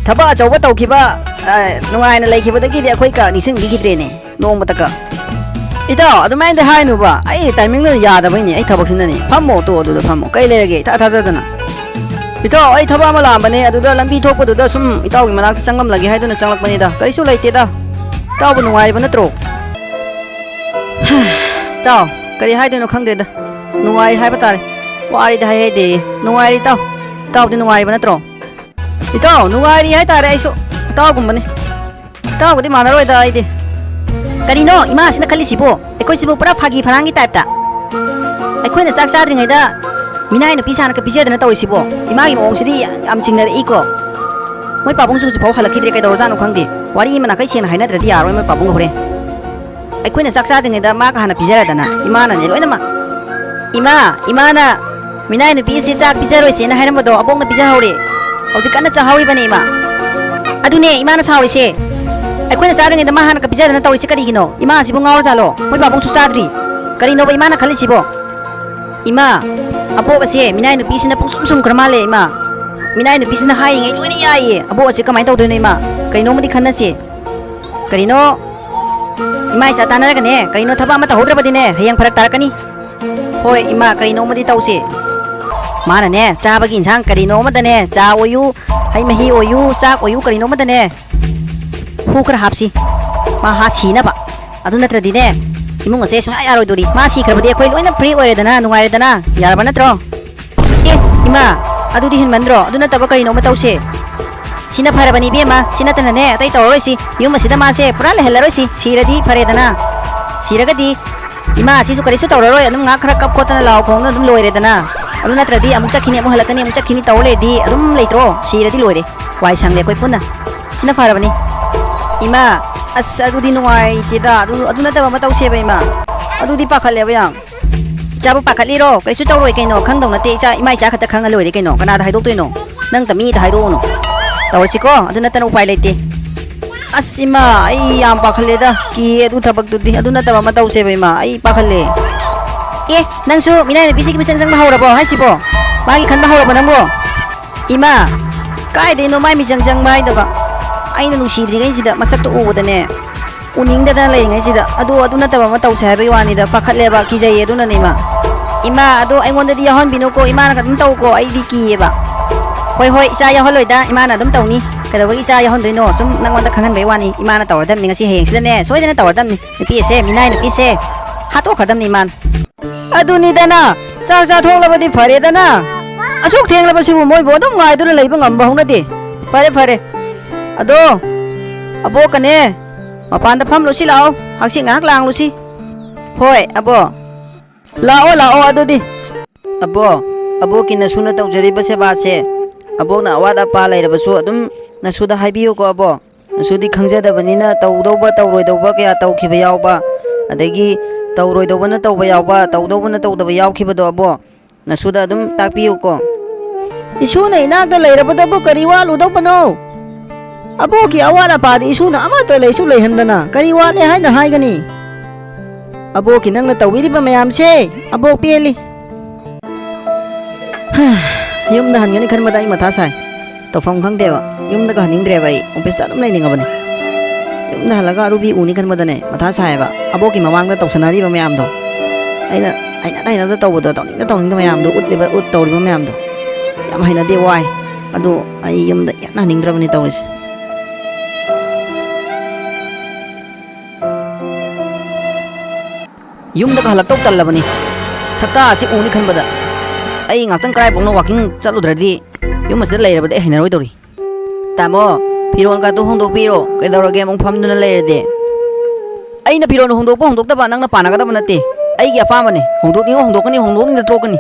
ꯊꯕꯛ ꯑꯆꯧꯕ ꯇꯧꯈꯤꯕ, ꯑ, ꯅꯨꯡꯉꯥꯏꯅ ꯂꯩꯈꯤꯕꯗꯒꯤꯗꯤ ꯑꯩꯈꯣꯏ ꯀ ꯅꯤꯡꯁꯤꯡꯕꯤꯈꯤꯗ꯭ꯔꯦꯅꯦ, ꯅꯣꯡꯃꯇꯀ꯫ ꯏꯇꯥꯎ, ꯑꯗꯨꯃꯥꯏꯅꯗꯤ ꯍꯥꯏꯅꯨꯕ, ꯑꯩ ꯇꯥꯏꯃꯤꯡꯗꯨꯅ ꯌꯥꯗꯕꯩꯅꯦ, ꯑꯩ ꯊꯕꯛꯁꯤꯅꯅꯦ꯫ ꯐꯝꯃꯣ, ꯇꯣ, ꯑꯗꯨꯗ ꯐꯝꯃꯣ, ꯀꯩ ꯂꯩꯔꯒꯦ, ꯏꯊꯥ ꯊꯥꯖꯗꯅ? ꯏꯇꯥꯎ, ꯑꯩ ꯊꯕꯛ ꯑꯃ ꯂꯥꯛꯑꯝꯕꯅꯦ, ꯑꯗꯨꯗ ꯂꯝꯕꯤ ꯊꯣꯛꯄꯗꯨꯗ ꯁꯨꯝ ꯏꯇꯥꯎꯒꯤ ꯃꯅꯥꯛꯇ ꯆꯪꯉꯝꯂꯒꯦ ꯍꯥꯏꯗꯨꯅ ꯆꯪꯂꯛꯄꯅꯤꯗ, ꯀꯔꯤꯁꯨ ꯂꯩꯇꯦꯗ꯫ ꯏꯇꯥꯎꯕꯨ ꯅꯨꯡꯉꯥꯏꯔꯤꯕ ꯅꯠꯇ꯭ꯔꯣ? ꯏꯇꯥꯎ, ꯀꯔꯤ ꯍꯥꯏꯗꯣꯏꯅꯣ ꯈꯪꯗ꯭ꯔꯦꯗ, ꯅꯨꯡꯉꯥꯏ ꯍꯥꯏꯕ ꯇꯥꯔꯦ꯫ ꯋꯥꯔꯤꯗ ꯍꯥꯏꯍꯩꯗꯦꯌꯦ꯫ ꯅꯨꯡꯉꯥꯏꯔꯤ ꯏꯇꯥꯎ꯫ ꯏꯇꯥꯎꯗꯤ ꯅꯨꯡꯉꯥꯏꯔꯤꯕ ꯅꯠꯇ꯭ꯔꯣ? ꯏꯇꯥꯎ, ꯅꯨꯡꯉꯥꯏꯔꯤ ꯍꯥꯏꯇꯥꯔꯦ, ꯑꯩꯁꯨ ꯏꯇꯥꯎꯒꯨꯝꯕꯅꯤ꯫ ꯏꯇꯥꯎꯒꯗꯤ ꯃꯥꯟꯅꯔꯣꯏꯗ ꯑꯩꯗꯤ꯫ ꯀꯔꯤꯅꯣ ꯏꯃꯥꯁꯤꯅ ꯈꯜꯂꯤꯁꯤꯕꯣ? ꯑꯩꯈꯣꯏꯁꯤꯕꯨ ꯄꯨꯔꯥ ꯐꯥꯒꯤ ꯐꯔꯥꯡꯒꯤ ꯇꯥꯏꯞꯇ꯫ ꯑꯩꯈꯣꯏꯅ ꯆꯥꯛ ꯆꯥꯗ꯭ꯔꯤꯉꯩꯗ ꯃꯤꯅꯥꯏ ꯅꯨꯄꯤ ꯁꯥꯅꯒ ꯄꯤꯖꯗꯅ ꯇꯧꯔꯤꯁꯤꯕꯣ? ꯏꯃꯥꯒꯤ ꯃꯑꯣꯡꯁꯤꯗꯤ ꯌꯥꯝ ꯆꯤꯡꯅꯔꯛꯏꯀꯣ꯫ ꯃꯣꯏ ꯄꯥꯕꯨꯡꯁꯨ ꯍꯧꯖꯤꯛꯐꯥꯎ ꯍꯜꯂꯛꯈꯤꯗ꯭ꯔꯦ, ꯀꯩꯗꯧꯔꯖꯥꯠꯅꯣ ꯈꯪꯗꯦ꯫ ꯋꯥꯔꯤ ꯑꯃ ꯅꯥꯈꯩ ꯁꯦꯡꯅ ꯍꯥꯏꯅꯗ꯭ꯔꯗꯤ ꯌꯥꯔꯣꯏ ꯃꯣꯏ ꯄꯥꯕꯨꯡꯒ ꯍꯣꯔꯦꯟ꯫ ꯑꯩꯈꯣꯏꯅ ꯆꯥꯛ ꯆꯥꯗ꯭ꯔꯤꯉꯩꯗ ꯃꯥꯒ ꯍꯥꯟꯅ ꯄꯤꯖꯔꯗꯅ꯫ ꯏꯃꯥꯅꯅꯦ ꯂꯣꯏꯅꯃꯛ꯫ ꯏꯃꯥ, ꯏꯃꯥꯅ ꯃꯤꯅꯥꯏ ꯅꯨꯄꯤ ꯑꯁꯤ ꯆꯥꯛ ꯄꯤꯖꯔꯣꯏꯁꯦꯅ ꯍꯥꯏꯔꯝꯕꯗꯣ ꯑꯕꯣꯛꯅ ꯄꯤꯖꯍꯧꯔꯦ꯫ ꯍꯧꯖꯤꯛ ꯀꯟꯅ ꯆꯥꯍꯧꯔꯤꯕꯅꯦ ꯏꯃꯥ꯫ ꯑꯗꯨꯅꯦ ꯏꯃꯥꯅ ꯁꯥꯎꯔꯤꯁꯦ꯫ ꯑꯩꯈꯣꯏꯅ ꯆꯥꯗ꯭ꯔꯤꯉꯩꯗ ꯃꯥ ꯍꯥꯟꯅ ꯄꯤꯖꯗꯅ ꯇꯧꯔꯤꯁꯦ ꯀꯔꯤꯒꯤꯅꯣ? ꯏꯃꯥ ꯑꯁꯤꯕꯨ ꯉꯥꯎꯔꯖꯥꯠꯂꯣ? ꯃꯣꯏ ꯄꯥꯕꯨꯡꯁꯨ ꯆꯥꯗ꯭ꯔꯤ꯫ ꯀꯔꯤꯅꯣꯕ ꯏꯃꯥꯅ ꯈꯜꯂꯤꯁꯤꯕꯣ? ꯏꯃꯥ, ꯑꯕꯣꯛ ꯑꯁꯦ ꯃꯤꯅꯥꯏ ꯅꯨꯄꯤꯁꯤꯅ ꯄꯨꯡꯁꯨꯝ ꯁꯨꯝꯈ꯭ꯔ ꯃꯥꯜꯂꯦ ꯏꯃꯥ꯫ ꯃꯤꯅꯥꯏ ꯅꯨꯄꯤꯁꯤꯅ ꯍꯥꯏꯔꯤꯉꯩ ꯂꯣꯏꯅ ꯌꯥꯏꯌꯦ꯫ ꯑꯕꯣꯛ ꯑꯁꯦ ꯀꯃꯥꯏꯅ ꯇꯧꯗꯣꯏꯅꯣ ꯏꯃꯥ? ꯀꯩꯅꯣꯝꯃꯗꯤ ꯈꯟꯅꯁꯦ꯫ ꯀꯔꯤꯅꯣ? ꯏꯃꯥ ꯏꯆꯥ ꯇꯥꯟꯅꯔꯒꯅꯦ, ꯀꯔꯤꯅꯣ ꯊꯕꯛ ꯑꯃ ꯇꯧꯍꯧꯗ꯭ꯔꯕꯗꯤꯅꯦ, ꯍꯌꯦꯡ ꯐꯔꯛ ꯇꯥꯔꯛꯀꯅꯤ꯫ ꯍꯣꯏ ꯏꯃꯥ, ꯀꯔꯤꯅꯣ ꯑꯃꯗꯤ ꯇꯧꯁꯦ꯫ ꯃꯥꯅꯅꯦ, ꯆꯥꯕꯒꯤ ꯏꯟꯁꯥꯡ ꯀꯔꯤꯅꯣ ꯑꯃꯗꯅꯦ, ꯆꯥ ꯑꯣꯏꯌꯨ, ꯍꯩ ꯃꯍꯤ ꯑꯣꯏꯌꯨ, ꯆꯥꯛ ꯑꯣꯏꯌꯨ, ꯀꯔꯤꯅꯣ ꯑꯃꯗꯅꯦ, ꯍꯨ ꯈꯔ ꯍꯥꯞꯁꯤ꯫ ꯃꯥ ꯍꯥ ꯁꯤꯅꯕ꯫ ꯑꯗꯨ ꯅꯠꯇ꯭ꯔꯗꯤꯅꯦ, ꯏꯃꯨꯡ ꯑꯁꯦ ꯁꯨꯡꯌꯥ ꯌꯥꯔꯣꯏꯗꯣꯔꯤ꯫ ꯃꯥ ꯁꯤꯈ꯭ꯔꯕꯗꯤ ꯑꯩꯈꯣꯏ ꯂꯣꯏꯅ ꯐ꯭ꯔꯤ ꯑꯣꯏꯔꯦꯗꯅ, ꯅꯨꯡꯉꯥꯏꯔꯦꯗꯅ꯫ ꯌꯥꯔꯕ ꯅꯠꯇ꯭ꯔꯣ? ꯑꯦ, ꯏꯃꯥ, ꯑꯗꯨꯗꯤ ꯍꯦꯟꯃꯟꯗ꯭ꯔꯣ? ꯑꯗꯨ ꯅꯠꯇꯕ ꯀꯔꯤꯅꯣ ꯑꯃ ꯇꯧꯁꯦ꯫ ꯁꯤꯅ ꯐꯔꯕꯅꯤ ꯏꯕꯦꯝꯃ, ꯁꯤ ꯅꯠꯇꯅꯅꯦ ꯑꯇꯩ ꯇꯧꯔꯔꯣꯏꯁꯤ꯫ ꯌꯨꯝ ꯑꯁꯤꯗ ꯃꯥꯁꯦ ꯄꯨꯔꯥ ꯂꯩꯍꯜꯂꯔꯣꯏꯁꯤ꯫ ꯁꯤꯔꯗꯤ ꯐꯔꯦꯗꯅ꯫ ꯁꯤꯔꯒꯗꯤ ꯏꯃꯥ ꯑꯁꯤꯁꯨ ꯀꯔꯤꯁꯨ ꯇꯧꯔꯔꯣꯏ, ꯑꯗꯨꯝ ꯉꯥꯏꯍꯥꯛ ꯈꯔ ꯀꯞ ꯈꯣꯠꯇꯅ ꯂꯥꯎ ꯈꯣꯡꯗꯅ ꯑꯗꯨꯝ ꯂꯣꯏꯔꯦꯗꯅ꯫ ꯑꯗꯨ ꯅꯠꯇ꯭ꯔꯗꯤ ꯑꯃꯨꯛ ꯆꯠꯈꯤꯅꯤ, ꯑꯃꯨꯛ ꯍꯜꯂꯛꯀꯅꯤ, ꯑꯃꯨꯛ ꯆꯠꯈꯤꯅꯤ ꯇꯧ ꯂꯩꯔꯗꯤ ꯑꯗꯨꯝ ꯂꯩꯇ꯭ꯔꯣ? ꯁꯤꯔꯗꯤ ꯂꯣꯏꯔꯦ꯫ ꯋꯥꯏ ꯁꯪꯂꯦ ꯑꯩꯈꯣꯏ ꯄꯨꯟꯅ꯫ ꯁꯤꯅ ꯐꯔꯕꯅꯤ꯫ ꯏꯃꯥ, ꯑꯁ, ꯑꯗꯨꯗꯤ ꯅꯨꯡꯉꯥꯏꯇꯦꯗ꯫ ꯑꯗꯨ, ꯑꯗꯨ ꯅꯠꯇꯕ ꯑꯃ ꯇꯧꯁꯦꯕ, ꯏꯃꯥ꯫ ꯑꯗꯨꯗꯤ ꯄꯥꯈꯠꯂꯦꯕ ꯌꯥꯝ꯫ ꯏꯆꯥꯕꯨ ꯄꯥꯈꯠꯂꯤꯔꯣ? ꯀꯩꯁꯨ ꯇꯧꯔꯣꯏ ꯀꯩꯅꯣ꯫ ꯈꯪꯗꯧ ꯅꯠꯇꯦ, ꯏꯆꯥ, ꯏꯃꯥ ꯏꯆꯥ ꯈꯛꯇ ꯈꯪꯉ ꯂꯣꯏꯔꯦ ꯀꯩꯅꯣ꯫ ꯀꯅꯥꯗ ꯍꯥꯏꯗꯣꯛꯇꯣꯏꯅꯣ? ꯅꯪꯇ ꯃꯤꯗ ꯍꯥꯏꯗꯣꯛꯎꯅꯨ꯫ ꯇꯧꯔꯁꯤꯀꯣ, ꯑꯗꯨ ꯅꯠꯇꯅ ꯎꯄꯥꯏ ꯂꯩꯇꯦ꯫ ꯑꯁ, ꯏꯃꯥ, ꯑꯩ ꯌꯥꯝ ꯄꯥꯈꯠꯂꯦꯗ꯫ ꯀꯤꯌꯦ ꯑꯗꯨ ꯊꯕꯛꯇꯨꯗꯤ꯫ ꯑꯗꯨ ꯅꯠꯇꯕ ꯑꯃ ꯇꯧꯁꯦꯕ, ꯏꯃꯥ꯫ ꯑꯩ ꯄꯥꯈꯠꯂꯦ꯫ ꯑꯦ, ꯅꯪꯁꯨ ꯃꯤꯅꯥꯏ ꯅꯨꯄꯤꯁꯤꯒꯤ ꯃꯤꯆꯪ ꯆꯪꯕ ꯍꯧꯔꯕꯣ ꯍꯥꯏꯁꯤꯕꯣ? ꯃꯥꯒꯤ ꯈꯟꯕ ꯍꯧꯔꯕꯣ ꯅꯪꯕꯣ? ꯏꯃꯥ, ꯀꯥꯏꯗꯩꯅꯣ ꯃꯥꯏ ꯃꯤꯆꯪ ꯆꯪꯕ ꯍꯥꯏꯗꯕ? ꯑꯩꯅ ꯅꯨꯡꯁꯤꯗ꯭ꯔꯤꯉꯩꯁꯤꯗ ꯃꯁꯛꯇꯣ ꯎꯕꯗꯅꯦ, ꯎꯅꯤꯡꯗꯗꯅ ꯂꯩꯔꯤꯉꯩꯁꯤꯗ꯫ ꯑꯗꯨ, ꯑꯗꯨ ꯅꯠꯇꯕ ꯑꯃ ꯇꯧꯁꯦ ꯍꯥꯏꯕꯒꯤ ꯋꯥꯅꯤꯗ, ꯄꯥꯈꯠꯂꯦꯕ, ꯀꯤꯖꯩꯌꯦ ꯑꯗꯨꯅꯅꯦ, ꯏꯃꯥ꯫ ꯏꯃꯥ, ꯑꯗꯣ ꯑꯩꯉꯣꯟꯗꯗꯤ ꯌꯥꯎꯍꯟꯕꯤꯅꯨꯀꯣ, ꯏꯃꯥꯅ ꯑꯗꯨꯝ ꯇꯧꯀꯣ, ꯑꯩꯗꯤ ꯀꯤꯌꯦꯕ꯫ ꯍꯣꯏ, ꯍꯣꯏ, ꯏꯆꯥ ꯌꯥꯎꯍꯜꯂꯣꯏꯗ, ꯏꯃꯥꯅ ꯑꯗꯨꯝ ꯇꯧꯅꯤ꯫ ꯀꯩꯗꯧꯕꯒꯤ ꯏꯆꯥ ꯌꯥꯎꯍꯟꯗꯣꯏꯅꯣ? ꯁꯨꯝ ꯅꯪꯉꯣꯟꯗ ꯈꯪꯍꯟꯕꯩ ꯋꯥꯅꯤ, ꯏꯃꯥꯅ ꯇꯧꯔꯗꯝꯅꯤ, ꯉꯁꯤ ꯍꯌꯦꯡꯁꯤꯗꯅꯦ, ꯁꯣꯏꯗꯅ ꯇꯧꯔꯗꯝꯅꯤ꯫ ꯅꯨꯄꯤ ꯑꯁꯦ, ꯃꯤꯅꯥꯏ ꯅꯨꯄꯤꯁꯦ ꯍꯥꯠꯇꯣꯛꯈ꯭ꯔꯗꯝꯅꯤ ꯏꯃꯥꯅ꯫ ꯑꯗꯨꯅꯤꯗꯅ, ꯆꯥꯛ ꯆꯥꯊꯣꯛꯂꯕꯗꯤ ꯐꯔꯦꯗꯅ꯫ ꯑꯁꯨꯛ ꯊꯦꯡꯂꯕꯁꯤꯕꯨ ꯃꯣꯏꯕꯨ ꯑꯗꯨꯝ ꯉꯥꯏꯗꯨꯅ ꯂꯩꯕ ꯉꯝꯕ ꯍꯧꯅꯗꯦ꯫ ꯐꯔꯦ, ꯐꯔꯦ꯫ ꯑꯗꯣ, ꯑꯕꯣꯛꯀꯅꯦ, ꯃꯄꯥꯟꯗ ꯐꯝꯂꯨꯁꯤ ꯂꯥꯛꯑꯣ, ꯍꯛꯆꯤꯠ ꯉꯥꯏꯍꯥꯛ ꯂꯥꯡꯂꯨꯁꯤ꯫ ꯍꯣꯏ, ꯑꯕꯣ꯫ ꯂꯥꯛꯑꯣ, ꯂꯥꯛꯑꯣ ꯑꯗꯨꯗꯤ꯫ ꯑꯕꯣ, ꯑꯕꯣꯛꯀꯤ ꯅꯁꯨꯅ ꯇꯧꯖꯔꯤꯕ ꯁꯦꯕꯥꯁꯦ, ꯑꯕꯣꯛꯅ ꯑꯋꯥꯠ ꯑꯄꯥ ꯂꯩꯔꯕꯁꯨ ꯑꯗꯨꯝ ꯅꯁꯨꯗ ꯍꯥꯏꯕꯤꯌꯨꯀꯣ, ꯑꯕꯣ꯫ ꯅꯁꯨꯗꯤ ꯈꯪꯖꯗꯕꯅꯤꯅ ꯇꯧꯗꯧꯕ ꯇꯧꯔꯣꯏꯗꯧꯕ ꯀꯌꯥ ꯇꯧꯈꯤꯕ ꯌꯥꯎꯕ, ꯑꯗꯒꯤ ꯇꯧꯔꯣꯏꯗꯧꯕꯅ ꯇꯧꯕ ꯌꯥꯎꯕ, ꯇꯧꯗꯧꯕꯅ ꯇꯧꯗꯕ ꯌꯥꯎꯈꯤꯕꯗꯣ, ꯑꯕꯣ꯫ ꯅꯁꯨꯗ ꯑꯗꯨꯝ ꯇꯥꯛꯄꯤꯌꯨꯀꯣ꯫ ꯏꯁꯨꯅ ꯏꯅꯥꯛꯇ ꯂꯩꯔꯕꯗꯕꯨ ꯀꯔꯤ ꯋꯥꯠꯂꯨꯗꯧꯕꯅꯣ? ꯑꯕꯣꯛꯀꯤ ꯑꯋꯥꯠ ꯑꯄꯥꯗꯤ ꯏꯁꯨꯅ ꯑꯃꯠꯇ ꯂꯩꯁꯨ ꯂꯩꯍꯟꯗꯅ ꯀꯔꯤ ꯋꯥꯠꯂꯦ ꯍꯥꯏꯅ ꯍꯥꯏꯒꯅꯤ? ꯑꯕꯣꯛꯀꯤ ꯅꯪꯅ ꯇꯧꯕꯤꯔꯤꯕ ꯃꯌꯥꯝꯁꯦ ꯑꯕꯣꯛ ꯄꯦꯜꯂꯤ꯫ ꯌꯨꯝꯗ ꯍꯟꯒꯅꯤ ꯈꯟꯕꯗ ꯑꯩ ꯃꯊꯥ ꯁꯥꯏ꯫ ꯇꯧꯐꯝ ꯈꯪꯗꯦꯕ꯫ ꯌꯨꯝꯗꯒ ꯍꯟꯅꯤꯡꯗ꯭ꯔꯦꯕ ꯑꯩ꯫ ꯑꯣꯐꯤꯁꯇ ꯑꯗꯨꯝ ꯂꯩꯅꯤꯡꯉꯕꯅꯤ꯫ ꯌꯨꯝꯗ ꯍꯜꯂꯒ ꯑꯔꯨꯕꯤ ꯎꯅꯤ ꯈꯟꯕꯗꯅꯦ ꯃꯊꯥ ꯁꯥꯏꯌꯦꯕ꯫ ꯑꯕꯣꯛꯀꯤ ꯃꯃꯥꯡꯗ ꯇꯧꯁꯟꯅꯔꯤꯕ ꯃꯌꯥꯝꯗꯣ, ꯑꯩꯅ ꯍꯩꯅꯗ ꯍꯩꯅꯗ ꯇꯧꯕꯗꯣ, ꯇꯧꯅꯤꯡꯗ ꯇꯧꯅꯤꯡꯗ ꯃꯌꯥꯝꯗꯣ ꯎꯠꯂꯤꯕ, ꯎꯠ ꯇꯧꯔꯤꯕ ꯃꯌꯥꯝꯗꯣ ꯌꯥꯝ ꯍꯩꯅꯗꯦ, ꯋꯥꯏ꯫ ꯑꯗꯣ ꯑꯩ ꯌꯨꯝꯗ ꯌꯦꯠꯅ ꯍꯟꯅꯤꯡꯗ꯭ꯔꯕꯅꯤ ꯇꯧꯔꯤꯁꯦ꯫ ꯌꯨꯝꯗꯒ ꯍꯜꯂꯛꯇꯧ ꯇꯜꯂꯕꯅꯤ꯫ ꯁꯛꯇꯥ ꯑꯁꯤ ꯎꯅꯤ ꯈꯟꯕꯗ꯫ ꯑꯩ ꯉꯥꯛꯇꯪ ꯀꯗꯥꯏꯐꯥꯎꯅꯣ walking ꯆꯠꯂꯨꯗ꯭ꯔꯗꯤ, ꯌꯨꯝ ꯑꯁꯤꯗ ꯂꯩꯔꯕꯗꯤ ꯑꯩ ꯍꯩꯅꯔꯣꯏꯗꯧꯔꯤ꯫ ꯇꯥꯃꯣ, ꯐꯤꯔꯣꯜꯒꯗꯣ ꯍꯣꯡꯗꯣꯛꯄꯤꯔꯣ꯫ ꯀꯩꯗꯧꯔꯒꯦ ꯑꯃꯨꯛ ꯐꯝꯗꯨꯅ ꯂꯩꯔꯗꯤ? ꯑꯩꯅ ꯐꯤꯔꯣꯜ ꯍꯣꯡꯗꯣꯛꯄ ꯍꯣꯡꯗꯣꯛꯇꯕ ꯅꯪꯅ ꯄꯥꯟꯅꯒꯗꯕ ꯅꯠꯇꯦ꯫ ꯑꯩꯒꯤ ꯑꯄꯥꯝꯕꯅꯦ꯫ ꯍꯣꯡꯗꯣꯛꯅꯤꯡꯉ ꯍꯣꯡꯗꯣꯛꯀꯅꯤ, ꯍꯣꯡꯗꯣꯛꯅꯤꯡꯗ ꯇꯣꯛꯀꯅꯤ꯫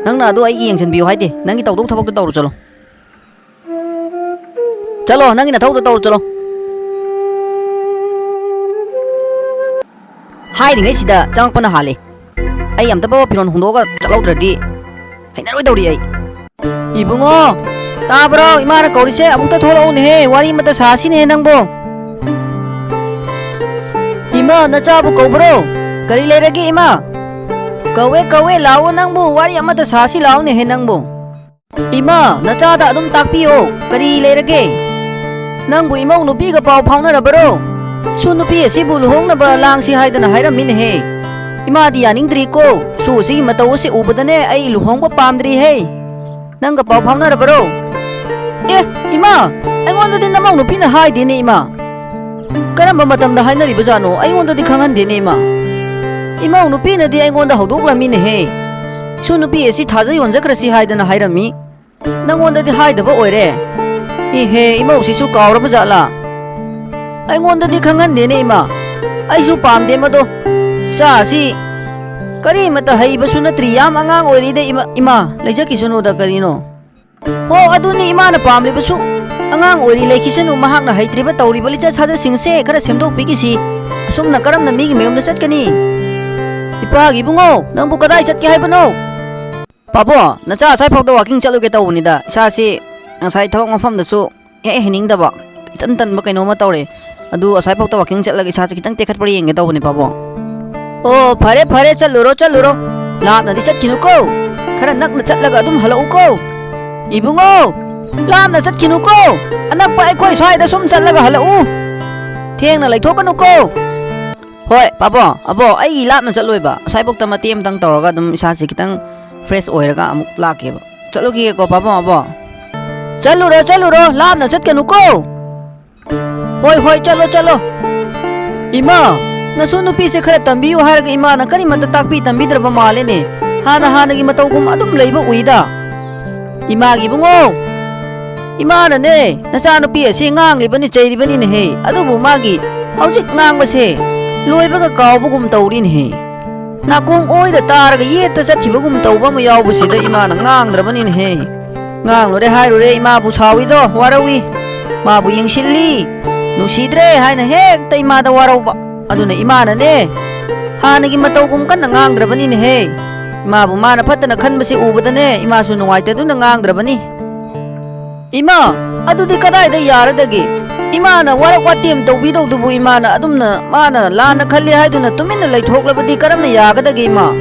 ꯅꯪꯅ ꯑꯗꯣ ꯑꯩꯒꯤ ꯌꯦꯡꯁꯤꯟꯕꯤꯌꯨ ꯍꯥꯏꯗꯦ꯫ ꯅꯪꯒꯤ ꯇꯧꯗꯧ ꯊꯕꯛꯇꯣ ꯇꯧꯔꯨ ꯆꯠꯂꯣ꯫ ꯆꯠꯂꯣ, ꯅꯪꯒꯤ ꯅꯊꯧꯗꯣ ꯇꯧꯔꯨ ꯆꯠꯂꯣ꯫ ꯍꯥꯏꯔꯤꯉꯩꯁꯤꯗ ꯆꯪꯉꯛꯄꯅ ꯍꯥꯜꯂꯦ꯫ ꯑꯩ ꯑꯝꯇ ꯐꯤꯔꯣꯜ ꯍꯣꯡꯗꯣꯛꯑꯒ ꯆꯠꯍꯧꯗ꯭ꯔꯗꯤ ꯍꯩꯅꯔꯣꯏꯗꯧꯔꯤ ꯑꯩ꯫ ꯏꯕꯨꯡꯉꯣ, ꯇꯥꯕ꯭ꯔꯣ? ꯏꯃꯥꯅ ꯀꯧꯔꯤꯁꯦ, ꯑꯃꯨꯛꯇ ꯊꯣꯛꯂꯛꯎꯅꯦꯍꯦ, ꯋꯥꯔꯤ ꯑꯃꯇ ꯁꯥꯁꯤꯅꯦꯍꯦ ꯅꯪꯕꯣ꯫ ꯏꯃꯥ, ꯅꯆꯥꯕꯨ ꯀꯧꯕ꯭ꯔꯣ? ꯀꯔꯤ ꯂꯩꯔꯒꯦ ꯏꯃꯥ? ꯀꯧꯋꯦ, ꯀꯧꯋꯦ, ꯂꯥꯛꯑꯣ ꯅꯪꯕꯨ, ꯋꯥꯔꯤ ꯑꯃꯇ ꯁꯥꯁꯤ ꯂꯥꯛꯑꯣꯅꯦꯍꯦ ꯅꯪꯕꯨ꯫ ꯏꯃꯥ, ꯅꯆꯥꯗ ꯑꯗꯨꯝ ꯇꯥꯛꯄꯤꯌꯣ, ꯀꯔꯤ ꯂꯩꯔꯒꯦ? ꯅꯪꯕꯨ ꯏꯃꯧ ꯅꯨꯄꯤꯒ ꯄꯥꯎ ꯐꯥꯎꯅꯔꯕꯔꯣ? ꯁꯨ ꯅꯨꯄꯤ ꯑꯁꯤꯕꯨ ꯂꯨꯍꯣꯡꯅꯕ ꯂꯥꯡꯁꯤ ꯍꯥꯏꯗꯅ ꯍꯥꯏꯔꯝꯃꯤꯅꯦꯍꯦ꯫ ꯏꯃꯥꯗꯤ ꯌꯥꯅꯤꯡꯗ꯭ꯔꯤꯀꯣ, ꯁꯨ ꯑꯁꯤꯒꯤ ꯃꯇꯧ ꯑꯁꯤ ꯎꯕꯗꯅꯦ ꯑꯩ ꯂꯨꯍꯣꯡꯕ ꯄꯥꯝꯗ꯭ꯔꯤꯍꯦ꯫ ꯅꯪꯒ ꯄꯥꯎ ꯐꯥꯎꯅꯔꯕꯔꯣ? ꯑꯦ, ꯏꯃꯥ, ꯑꯩꯉꯣꯟꯗꯗꯤ ꯅꯃꯧ ꯅꯨꯄꯤꯅ ꯍꯥꯏꯗꯦꯅꯦ ꯏꯃꯥ꯫ ꯀꯔꯝꯕ ꯃꯇꯝꯗ ꯍꯥꯏꯅꯔꯤꯕꯖꯥꯠꯅꯣ? ꯑꯩꯉꯣꯟꯗꯗꯤ ꯈꯪꯍꯟꯗꯦꯅꯦ ꯏꯃꯥ꯫ ꯏꯃꯧ ꯅꯨꯄꯤꯅꯗꯤ ꯑꯩꯉꯣꯟꯗ ꯍꯧꯗꯣꯛꯂꯝꯃꯤꯅꯦꯍꯦ꯫ ꯁꯨ ꯅꯨꯄꯤ ꯑꯁꯤ ꯊꯥꯖ ꯌꯣꯟꯖꯈ꯭ꯔꯁꯤ ꯍꯥꯏꯗꯅ ꯍꯥꯏꯔꯝꯃꯤ꯫ ꯅꯪꯉꯣꯟꯗꯗꯤ ꯍꯥꯏꯗꯕ ꯑꯣꯏꯔꯦ꯫ ꯏꯍꯦ, ꯏꯃꯧꯁꯤꯁꯨ ꯀꯥꯎꯔꯕ ꯖꯥꯠꯂꯥ? ꯑꯩꯉꯣꯟꯗꯗꯤ ꯈꯪꯍꯟꯗꯦꯅꯦ ꯏꯃꯥ꯫ ꯑꯩꯁꯨ ꯄꯥꯝꯗꯦ ꯃꯗꯣ꯫ ꯏꯆꯥ ꯑꯁꯤ ꯀꯔꯤꯃꯇ ꯍꯩꯕꯁꯨ ꯅꯠꯇ꯭ꯔꯤ, ꯌꯥꯝ ꯑꯉꯥꯡ ꯑꯣꯏꯔꯤꯗ ꯏꯃꯥ, ꯏꯃꯥ, ꯂꯩꯖꯈꯤꯁꯅꯨꯗ ꯀꯔꯤꯅꯣ꯫ ꯍꯣ, ꯑꯗꯨꯅꯤ ꯏꯃꯥꯅ ꯄꯥꯝꯂꯤꯕꯁꯨ꯫ ꯑꯉꯥꯡ ꯑꯣꯏꯔꯤ, ꯂꯩꯈꯤꯁꯅꯨ, ꯃꯍꯥꯛꯅ ꯍꯩꯇ꯭ꯔꯤꯕ ꯇꯧꯔꯤꯕ ꯂꯤꯆꯠ ꯁꯥꯖꯠꯁꯤꯡꯁꯦ ꯈꯔ ꯁꯦꯝꯗꯣꯛꯄꯤꯈꯤꯁꯤ꯫ ꯑꯁꯨꯝꯅ ꯀꯔꯝꯅ ꯃꯤꯒꯤ ꯃꯌꯨꯝꯗ ꯆꯠꯀꯅꯤ? ꯏꯄꯥꯒꯤ ꯏꯕꯨꯡꯉꯣ, ꯅꯪꯕꯨ ꯀꯗꯥꯏ ꯆꯠꯀꯦ ꯍꯥꯏꯕꯅꯣ? ꯄꯥꯕꯣ, ꯅꯆꯥ ꯑꯁ꯭ꯋꯥꯏ ꯐꯥꯎꯗ walking ꯆꯠꯂꯨꯒꯦ ꯇꯧꯕꯅꯤꯗ꯫ ꯏꯁꯥꯁꯤ ꯉꯁꯥꯏ ꯊꯕꯛ ꯃꯐꯝꯗꯁꯨ ꯍꯦꯛ ꯍꯩꯅꯤꯡꯗꯕ, ꯏꯇꯟ ꯇꯟꯕ ꯀꯩꯅꯣꯝꯃ ꯇꯧꯔꯦ꯫ ꯑꯗꯨ ꯑꯁ꯭ꯋꯥꯏ ꯐꯥꯎꯗ walking ꯆꯠꯂꯒ ꯏꯁꯥꯁꯦ ꯈꯤꯇꯪ ꯇꯦꯛꯈꯠꯄ꯭ꯔꯥ ꯌꯦꯡꯒꯦ ꯇꯧꯕꯅꯦ ꯄꯥꯕꯣ꯫ ꯑꯣ, ꯐꯔꯦ, ꯐꯔꯦ, ꯆꯠꯂꯨꯔꯣ, ꯆꯠꯂꯨꯔꯣ꯫ ꯂꯥꯞꯅꯗꯤ ꯆꯠꯈꯤꯅꯨꯀꯣ꯫ ꯈꯔ ꯅꯛꯅ ꯆꯠꯂꯒ ꯑꯗꯨꯝ ꯍꯜꯂꯛꯎꯀꯣ꯫ ꯏꯕꯨꯡꯉꯣ! ꯂꯥꯞꯅ ꯆꯠꯈꯤꯅꯨꯀꯣ꯫ ꯑꯅꯛꯄ ꯑꯩꯈꯣꯏ ꯁ꯭ꯋꯥꯏꯗ ꯁꯨꯝ ꯆꯠꯂꯒ ꯍꯜꯂꯛꯎ꯫ ꯊꯦꯡꯅ ꯂꯩꯊꯣꯛꯀꯅꯨꯀꯣ꯫ ꯍꯣꯏ, ꯄꯥꯕꯣ, ꯑꯕꯣ, ꯑꯩ ꯂꯥꯞꯅ ꯆꯠꯂꯣꯏꯕ꯫ ꯑꯁ꯭ꯋꯥꯏꯕꯣꯛꯇ ꯃꯇꯦꯛ ꯑꯃꯇꯪ ꯇꯧꯔꯒ ꯑꯗꯨꯝ ꯏꯁꯥꯁꯦ ꯈꯤꯇꯪ fresh ꯑꯣꯏꯔꯒ ꯑꯃꯨꯛ ꯂꯥꯛꯀꯦꯕ꯫ ꯆꯠꯂꯨꯈꯤꯒꯦꯀꯣ, ꯄꯥꯕꯣ, ꯑꯕꯣ꯫ ꯆꯠꯂꯨꯔꯣ, ꯆꯠꯂꯨꯔꯣ, ꯂꯥꯞꯅ ꯆꯠꯀꯅꯨꯀꯣ꯫ ꯍꯣꯏ, ꯍꯣꯏ, ꯆꯠꯂꯣ, ꯆꯠꯂꯣ꯫ ꯏꯃꯥ, ꯅꯁꯨ ꯅꯨꯄꯤꯁꯦ ꯈꯔ ꯇꯝꯕꯤꯌꯨ ꯍꯥꯏꯔꯒ ꯏꯃꯥꯅ ꯀꯔꯤꯃꯠꯇ ꯇꯥꯛꯄꯤ ꯇꯝꯕꯤꯗ꯭ꯔꯕ ꯃꯥꯜꯂꯦꯅꯦ꯫ ꯍꯥꯟꯅ ꯍꯥꯟꯅꯒꯤ ꯃꯇꯧꯒꯨꯝ ꯑꯗꯨꯝ ꯂꯩꯕ ꯎꯏꯗ꯫ ꯏꯃꯥꯒꯤ ꯏꯕꯨꯡꯉꯣ, ꯏꯃꯥꯅꯅꯦ, ꯅꯆꯥꯅꯨꯄꯤ ꯑꯁꯤ ꯉꯥꯡꯂꯤꯕꯅꯤ, ꯆꯩꯔꯤꯕꯅꯤꯅꯦꯍꯦ꯫ ꯑꯗꯨꯕꯨ ꯃꯥꯒꯤ ꯍꯧꯖꯤꯛ ꯉꯥꯡꯕꯁꯦ ꯂꯣꯏꯕꯒ ꯀꯥꯎꯕꯒꯨꯝ ꯇꯧꯔꯤꯅꯦꯍꯦ꯫ ꯅꯥꯀꯣꯡ ꯑꯣꯏꯗ ꯇꯥꯔꯒ ꯌꯦꯠꯇ ꯆꯠꯈꯤꯕꯒꯨꯝ ꯇꯧꯕ ꯑꯃ ꯌꯥꯎꯕꯁꯤꯗ ꯏꯃꯥꯅ ꯉꯥꯡꯗ꯭ꯔꯕꯅꯤꯅꯦꯍꯦ꯫ ꯉꯥꯡꯂꯨꯔꯦ ꯍꯥꯏꯔꯨꯔꯦ, ꯏꯃꯥꯕꯨ ꯁꯥꯎꯏꯗꯣ, ꯋꯥꯔꯧꯏ꯫ ꯃꯥꯕꯨ ꯌꯦꯡꯁꯤꯜꯂꯤ, ꯅꯨꯡꯁꯤꯗ꯭ꯔꯦ ꯍꯥꯏꯅ ꯍꯦꯛꯇ ꯏꯃꯥꯗ ꯋꯥꯔꯧꯕ꯫ ꯑꯗꯨꯅ ꯏꯃꯥꯅꯅꯦ, ꯍꯥꯟꯅꯒꯤ ꯃꯇꯧꯒꯨꯝ ꯀꯟꯅ ꯉꯥꯡꯗ꯭ꯔꯕꯅꯤꯅꯦꯍꯦ꯫ ꯏꯃꯥꯕꯨ ꯃꯥꯅ ꯐꯠꯇꯅ ꯈꯟꯕꯁꯤ ꯎꯕꯗꯅꯦ, ꯏꯃꯥꯁꯨ ꯅꯨꯡꯉꯥꯏꯇꯗꯨꯅ ꯉꯥꯡꯗ꯭ꯔꯕꯅꯤ꯫ ꯏꯃꯥ, ꯑꯗꯨꯗꯤ ꯀꯗꯥꯏꯗ ꯌꯥꯔꯗꯒꯦ? ꯏꯃꯥꯅ ꯋꯥꯔꯛ ꯋꯥꯇꯦꯝ ꯇꯧꯕꯤꯗꯧꯗꯨꯕꯨ ꯏꯃꯥꯅ ꯑꯗꯨꯝꯅ ꯃꯥꯅ ꯂꯥꯟꯅ ꯈꯜꯂꯤ ꯍꯥꯏꯗꯨꯅ ꯇꯨꯃꯤꯟꯅ ꯂꯩꯊꯣꯛꯂꯕꯗꯤ ꯀꯔꯝꯅ ꯌꯥꯒꯗꯒꯦ ꯏꯃꯥ?